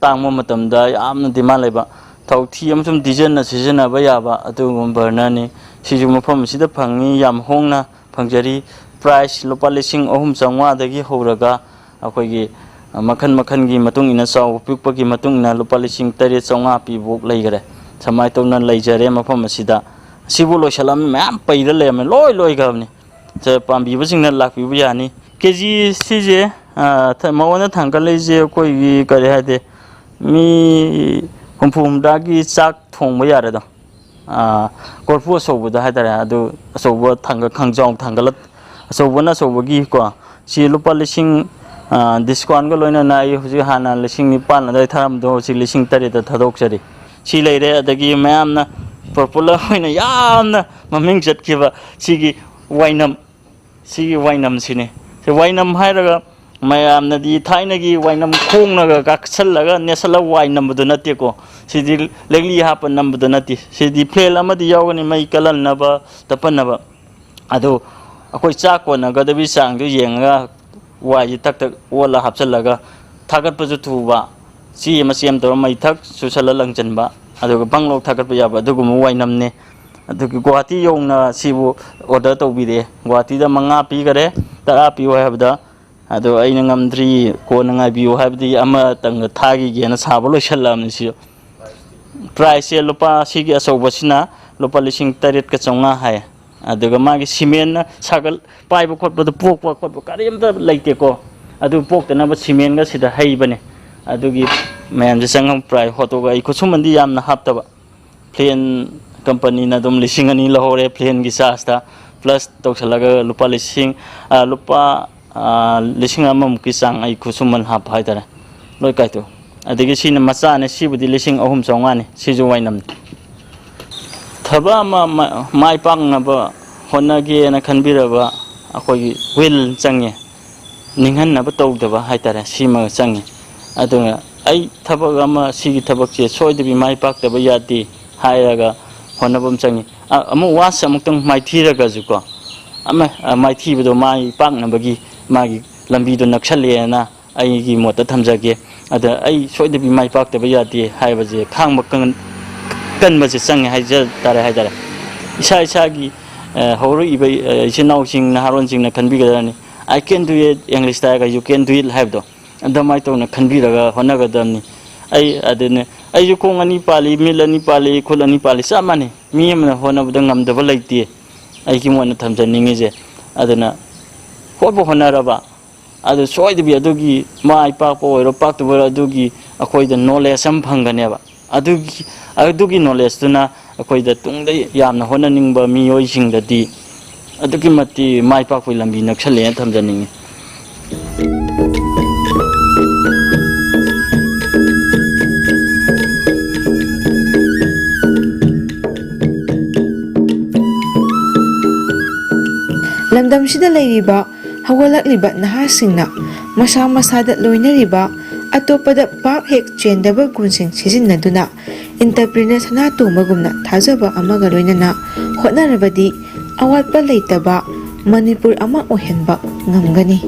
ꯇꯥꯡꯕ ꯃꯇꯝꯗ ꯌꯥꯝꯅ ꯗꯤꯃꯥꯟ ꯂꯩꯕ, ꯊꯥꯎꯊꯤ ꯑꯃꯁꯨꯡ ꯗꯤꯖꯜꯅ ꯁꯤꯖꯤꯟꯅꯕ ꯌꯥꯕ ꯑꯗꯨꯒꯨꯝꯕ ꯕꯔꯅꯔꯅꯤ꯫ ꯁꯤꯁꯨ ꯃꯐꯝ ꯑꯁꯤꯗ ꯐꯪꯉꯤ, ꯌꯥꯝ ꯍꯣꯡꯅ ꯐꯪꯖꯔꯤ꯫ ꯄ꯭ꯔꯥꯏꯁ ꯂꯨꯄꯥ ꯂꯤꯁꯤꯡ ꯑꯍꯨꯝ ꯆꯥꯝꯃꯉꯥꯗꯒꯤ ꯍꯧꯔꯒ ꯑꯩꯈꯣꯏꯒꯤ ꯃꯈꯜ ꯃꯈꯜꯒꯤ ꯃꯇꯨꯡ ꯏꯟꯅ, ꯆꯥꯎꯕ ꯄꯤꯛꯄꯒꯤ ꯃꯇꯨꯡ ꯏꯟꯅ ꯂꯨꯄꯥ ꯂꯤꯁꯤꯡ ꯇꯔꯦꯠ ꯆꯥꯝꯃꯉꯥ ꯄꯤꯕꯐꯥꯎ ꯂꯩꯈꯔꯦ꯫ ꯁꯨꯃꯥꯏꯅ ꯇꯧꯅ ꯂꯩꯖꯔꯦ ꯃꯐꯝ ꯑꯁꯤꯗ꯫ ꯁꯤꯕꯨ ꯂꯣꯏꯁꯤꯜꯂꯝꯃꯤ, ꯃꯌꯥꯝ ꯄꯩꯔ ꯂꯩꯔꯝꯃꯦ, ꯂꯣꯏ ꯂꯣꯏꯈ꯭ꯔꯕꯅꯤ꯫ ꯁꯦ, ꯄꯥꯝꯕꯤꯕꯁꯤꯡꯅ ꯂꯥꯛꯄꯤꯕ ꯌꯥꯅꯤ꯫ ꯀꯦ ꯖꯤ ꯁꯤꯁꯦ, ꯑ, ꯊ-, ꯃꯉꯣꯟꯗ ꯊꯥꯡꯒꯠꯂꯛꯏꯁꯦ ꯑꯩꯈꯣꯏꯒꯤ ꯀꯔꯤ ꯍꯥꯏꯗꯦ, ꯃꯤ ꯍꯨꯝꯐꯨ ꯍꯨꯝꯗ꯭ꯔꯥꯒꯤ ꯆꯥꯛ ꯊꯣꯡꯕ ꯌꯥꯔꯦꯗꯣ꯫ ꯑ, ꯀꯣꯔꯐꯨ ꯑꯆꯧꯕꯗ ꯍꯥꯏꯇꯥꯔꯦ, ꯑꯗꯨ ꯑꯆꯧꯕ ꯊꯥꯡꯒꯠ-, ꯈꯥꯡꯖꯥꯎ ꯊꯥꯡꯒꯠꯂ-, ꯑꯆꯧꯕꯅ ꯑꯆꯧꯕꯒꯤꯀꯣ, ꯁꯤ ꯂꯨꯄꯥ ꯂꯤꯁꯤꯡ, ꯑ, ꯗꯤꯁꯀꯥꯎꯟꯒ ꯂꯣꯏꯅꯅ ꯑꯩ ꯍꯧꯖꯤꯛ ꯍꯥꯟꯅ ꯂꯤꯁꯤꯡ ꯅꯤꯄꯥꯟ ꯑꯗꯨꯋꯥꯏ ꯊꯥꯔꯝꯕꯗꯣ ꯍꯧꯖꯤꯛ ꯂꯤꯁꯤꯡ ꯇꯔꯦꯠꯇ ꯊꯥꯗꯣꯛꯆꯔꯤ꯫ ꯁꯤ ꯂꯩꯔꯦ, ꯑꯗꯒꯤ ꯃꯌꯥꯝꯅ ꯄꯣꯄꯨꯂꯔ ꯑꯣꯏꯅ ꯌꯥꯝꯅ ꯃꯃꯤꯡ ꯆꯠꯈꯤꯕ ꯁꯤꯒꯤ ꯋꯥꯏꯅꯝ, ꯁꯤꯒꯤ ꯋꯥꯏꯅꯝꯁꯤꯅꯤ꯫ ꯁꯤ ꯋꯥꯏꯅꯝ ꯍꯥꯏꯔꯒ ꯃꯌꯥꯝꯅꯗꯤ ꯊꯥꯏꯅꯒꯤ ꯋꯥꯏꯅꯝ ꯈꯣꯡꯅꯒ ꯀꯥꯛꯁꯜꯂꯒ ꯅꯦꯠꯁꯜꯂꯒ ꯋꯥꯏ ꯅꯝꯕꯗꯨ ꯅꯠꯇꯦꯀꯣ꯫ ꯁꯤꯗꯤ ꯂꯦꯛꯂꯤ ꯍꯥꯞꯄ ꯅꯝꯕꯗꯨ ꯅꯠꯇꯦ꯫ ꯁꯤꯗꯤ ꯐꯦꯟ ꯑꯃꯗꯤ ꯌꯥꯎꯒꯅꯤ ꯃꯩ ꯀꯜꯍꯟꯅꯕ, ꯇꯞꯍꯟꯅꯕ꯫ ꯑꯗꯨ ꯑꯩꯈꯣꯏ ꯆꯥꯛ ꯀꯣꯟꯅꯒꯗꯕꯒꯤ ꯆꯥꯡꯗꯨ ꯌꯦꯡꯉꯒ ꯋꯥꯏꯁꯤ ꯇꯛ ꯇꯛ ꯑꯣꯜꯂ ꯍꯥꯞꯆꯤꯜꯂꯒ ꯊꯥꯒꯠꯄꯁꯨ ꯊꯨꯕ, ꯆꯦ ꯑꯃ ꯆꯦ ꯑꯃ ꯇꯧꯔ ꯃꯩ ꯊꯛ ꯆꯨꯁꯜꯂ ꯂꯪꯁꯤꯟꯕ, ꯑꯗꯨꯒ ꯕꯪ ꯂꯧ ꯊꯥꯒꯠꯄ ꯌꯥꯕ ꯑꯗꯨꯒꯨꯝꯕ ꯋꯥꯏꯅꯝꯅꯦ꯫ ꯑꯗꯨꯒꯤ ꯒꯨꯍꯥꯇꯤ ꯌꯧꯅ ꯁꯤꯕꯨ ꯑꯣꯔꯗꯔ ꯇꯧꯕꯤꯔꯛꯑꯦ꯫ ꯒꯨꯍꯥꯇꯤꯗ ꯃꯉꯥ ꯄꯤꯈꯔꯦ, ꯇꯔꯥ ꯄꯤꯌꯨ ꯍꯥꯏꯕꯗ, ꯑꯗꯣ ꯑꯩꯅ ꯉꯝꯗ꯭ꯔꯤ, ꯀꯣꯟꯅ ꯉꯥꯏꯕꯤꯌꯨ ꯍꯥꯏꯕꯗꯤ ꯑꯃꯇꯪꯒ ꯊꯥꯈꯤꯒꯦꯅ ꯁꯥꯕ ꯂꯣꯏꯁꯤꯜꯂꯛꯑꯕꯅꯤ꯫ ꯁꯤꯁꯨ ꯄ꯭ꯔꯥꯏꯁꯁꯦ ꯂꯨꯄꯥ, ꯁꯤꯒꯤ ꯑꯆꯧꯕꯁꯤꯅ ꯂꯨꯄꯥ ꯂꯤꯁꯤꯡ ꯇꯔꯦꯠꯀ ꯆꯥꯝꯃꯉꯥ ꯍꯥꯏ꯫ ꯑꯗꯨꯒ ꯃꯥꯒꯤ ꯁꯤꯃꯦꯟꯅ ꯁꯥꯒꯠ ꯄꯥꯏꯕ ꯈꯣꯠꯄꯗ ꯄꯣꯛꯄ ꯈꯣꯠꯄ ꯀꯔꯤꯝꯇ ꯂꯩꯇꯦꯀꯣ꯫ ꯑꯗꯨ ꯄꯣꯛꯇꯅꯕ ꯁꯤꯃꯦꯟꯒ ꯁꯤꯗ ꯍꯩꯕꯅꯦ꯫ ꯑꯗꯨꯒꯤ ꯃꯌꯥꯝꯁꯦ ꯆꯪꯉꯝ ꯄ꯭ꯔꯥꯏ ꯍꯣꯠꯇꯣꯛꯑꯒ ꯑꯩ ꯈꯨꯠꯁꯨꯃꯟꯗꯤ ꯌꯥꯝꯅ ꯍꯥꯞꯇꯕ꯫ ꯐ꯭ꯂꯦꯟ ꯀꯝꯄꯅꯤꯅ ꯑꯗꯨꯝ ꯂꯤꯁꯤꯡ ꯑꯅꯤ ꯂꯧꯍꯧꯔꯦ ꯐ꯭ꯂꯦꯟꯒꯤ ꯆꯥꯔꯖꯇ, ꯄ꯭ꯂꯁ ꯇꯧꯁꯜꯂꯒ ꯂꯨꯄꯥ ꯂꯤꯁꯤꯡ, ꯑ, ꯂꯨꯄꯥ, ꯑ, ꯂꯤꯁꯤꯡ ꯑꯃꯃꯨꯛꯀꯤ ꯆꯥꯡ ꯑꯩ ꯈꯨꯠꯁꯨꯃꯟ ꯍꯥꯞꯄ ꯍꯥꯏꯇꯥꯔꯦ, ꯂꯣꯏ ꯀꯥꯏꯊꯣꯛ꯫ ꯑꯗꯒꯤ ꯁꯤꯅ ꯃꯆꯥꯅꯦ, ꯁꯤꯕꯨꯗꯤ ꯂꯤꯁꯤꯡ ꯑꯍꯨꯝ ꯆꯥꯝꯃꯉꯥꯅꯤ, ꯁꯤꯁꯨ ꯋꯥꯏꯅꯝꯅꯤ꯫ ꯊꯕꯛ ꯑꯃ ꯃ-, ꯃꯥꯏ ꯄꯥꯛꯅꯕ ꯍꯣꯠꯅꯒꯦꯅ ꯈꯟꯕꯤꯔꯕ ꯑꯩꯈꯣꯏꯒꯤ ꯋꯤꯜ ꯆꯪꯉꯦ, ꯅꯤꯡꯍꯟꯅꯕ ꯇꯧꯗꯕ ꯍꯥꯏꯇꯥꯔꯦ, ꯁꯤꯃ ꯆꯪꯉꯤ꯫ ꯑꯗꯨꯅ ꯑꯩ ꯊꯕꯛ ꯑꯃ, ꯁꯤꯒꯤ ꯊꯕꯛꯁꯦ ꯁꯣꯏꯗꯕꯤ ꯃꯥꯏ ꯄꯥꯛꯇꯕ ꯌꯥꯗꯦ ꯍꯥꯏꯔꯒ ꯍꯣꯠꯅꯕ ꯑꯃ ꯆꯪꯉꯤ꯫ ꯑ-, ꯑꯃꯨꯛ ꯋꯥꯁ ꯑꯃꯨꯛꯇꯪ ꯃꯥꯏꯊꯤꯔꯒꯁꯨꯀꯣ, ꯑꯃ, ꯑ, ꯃꯥꯏꯊꯤꯕꯗꯣ ꯃꯥꯏ ꯄꯥꯛꯅꯕꯒꯤ ꯃꯥꯒꯤ ꯂꯝꯕꯤꯗꯣ ꯅꯛꯁꯜꯂꯛꯑꯦꯅ ꯑꯩꯒꯤ ꯃꯣꯠꯇ ꯊꯝꯖꯒꯦ꯫ ꯑꯗ ꯑꯩ ꯁꯣꯏꯗꯕꯤ ꯃꯥꯏ ꯄꯥꯛꯇꯕ ꯌꯥꯗꯦ ꯍꯥꯏꯕꯁꯦ ꯈꯥꯡꯕ ꯀꯟ-, ꯀꯟꯕꯁꯦ ꯆꯪꯉꯦ ꯍꯥꯏꯖ ꯇꯥꯔꯦ ꯍꯥꯏꯇꯥꯔꯦ꯫ ꯏꯁꯥ ꯏꯁꯥꯒꯤ, ꯑ, ꯍꯧꯔꯛꯏꯕ, ꯑ, ꯏꯆꯤꯟ ꯏꯅꯥꯎꯁꯤꯡ, ꯅꯍꯥꯔꯣꯟꯁꯤꯡꯅ ꯈꯟꯕꯤꯒꯗꯕꯅꯤ, "I can do it", ꯏꯪꯂꯤꯁꯇ ꯍꯥꯏꯔꯒ "You can do it" ꯍꯥꯏꯕꯗꯣ, ꯑꯗꯨꯃꯥꯏꯅ ꯇꯧꯅ ꯈꯟꯕꯤꯔꯒ ꯍꯣꯠꯅꯒꯗꯕꯅꯤ꯫ ꯑꯩ ꯑꯗꯨꯅꯦ, ꯑꯩꯁꯨ ꯈꯣꯡ ꯑꯅꯤ ꯄꯥꯜꯂꯤ, ꯃꯤꯠ ꯑꯅꯤ ꯄꯥꯜꯂꯤ, ꯈꯨꯠ ꯑꯅꯤ ꯄꯥꯜꯂꯤ, ꯆꯞ ꯃꯥꯟꯅꯩ꯫ ꯃꯤ ꯑꯃꯅ ꯍꯣꯠꯅꯕꯗ ꯉꯝꯗꯕ ꯂꯩꯇꯦ, ꯑꯩꯒꯤ ꯃꯣꯠꯅ ꯊꯝꯖꯅꯤꯡꯉꯤꯁꯦ꯫ ꯑꯗꯨꯅ ꯍꯣꯠꯄꯨ ꯍꯣꯠꯅꯔꯕ, ꯑꯗꯨ ꯁꯣꯏꯗꯕꯤ ꯑꯗꯨꯒꯤ ꯃꯥꯏ ꯄꯥꯛꯄ ꯑꯣꯏꯔꯣ, ꯄꯥꯛꯇꯕ ꯑꯣꯏꯔꯣ, ꯑꯗꯨꯒꯤ ꯑꯩꯈꯣꯏꯗ ꯅꯣꯂꯦꯖ ꯑꯃ ꯐꯪꯒꯅꯦꯕ꯫ ꯑꯗꯨꯒꯤ, ꯑꯗꯨꯒꯤ ꯅꯣꯂꯦꯖꯇꯨꯅ ꯑꯩꯈꯣꯏꯗ ꯇꯨꯡꯗ ꯌꯥꯝꯅ ꯍꯣꯠꯅꯅꯤꯡꯕ ꯃꯤꯑꯣꯏꯁꯤꯡꯗꯗꯤ ꯑꯗꯨꯛꯀꯤ ꯃꯇꯤꯛ ꯃꯥꯏ ꯄꯥꯛꯄꯒꯤ ꯂꯝꯕꯤ ꯅꯛꯁꯜꯂꯦꯅ ꯊꯝꯖꯅꯤꯡꯉꯤ꯫ ꯂꯝꯗꯝꯁꯤꯗ ꯂꯩꯔꯤꯕ ꯍꯧꯒꯠꯂꯛꯂꯤꯕ ꯅꯍꯥꯁꯤꯡꯅ ꯃꯁꯥ ꯃꯁꯥꯗ ꯂꯣꯏꯅꯔꯤꯕ ꯑꯇꯣꯞꯄꯗ ꯄꯥꯛ ꯍꯦꯛ ꯆꯦꯟꯗꯕ ꯒꯨꯟꯁꯤꯡ ꯁꯤꯖꯤꯟꯅꯗꯨꯅ entrepreneur ꯁꯅꯥꯇꯣꯝꯕꯒꯨꯝꯅ ꯊꯥꯖꯕ ꯑꯃꯒ ꯂꯣꯏꯅꯅ ꯍꯣꯠꯅꯔꯕꯗꯤ ꯑꯋꯥꯠꯄ ꯂꯩꯇꯕ ꯃꯅꯤꯄꯨꯔ ꯑꯃ ꯑꯣꯏꯍꯟꯕ ꯉꯝꯒꯅꯤ꯫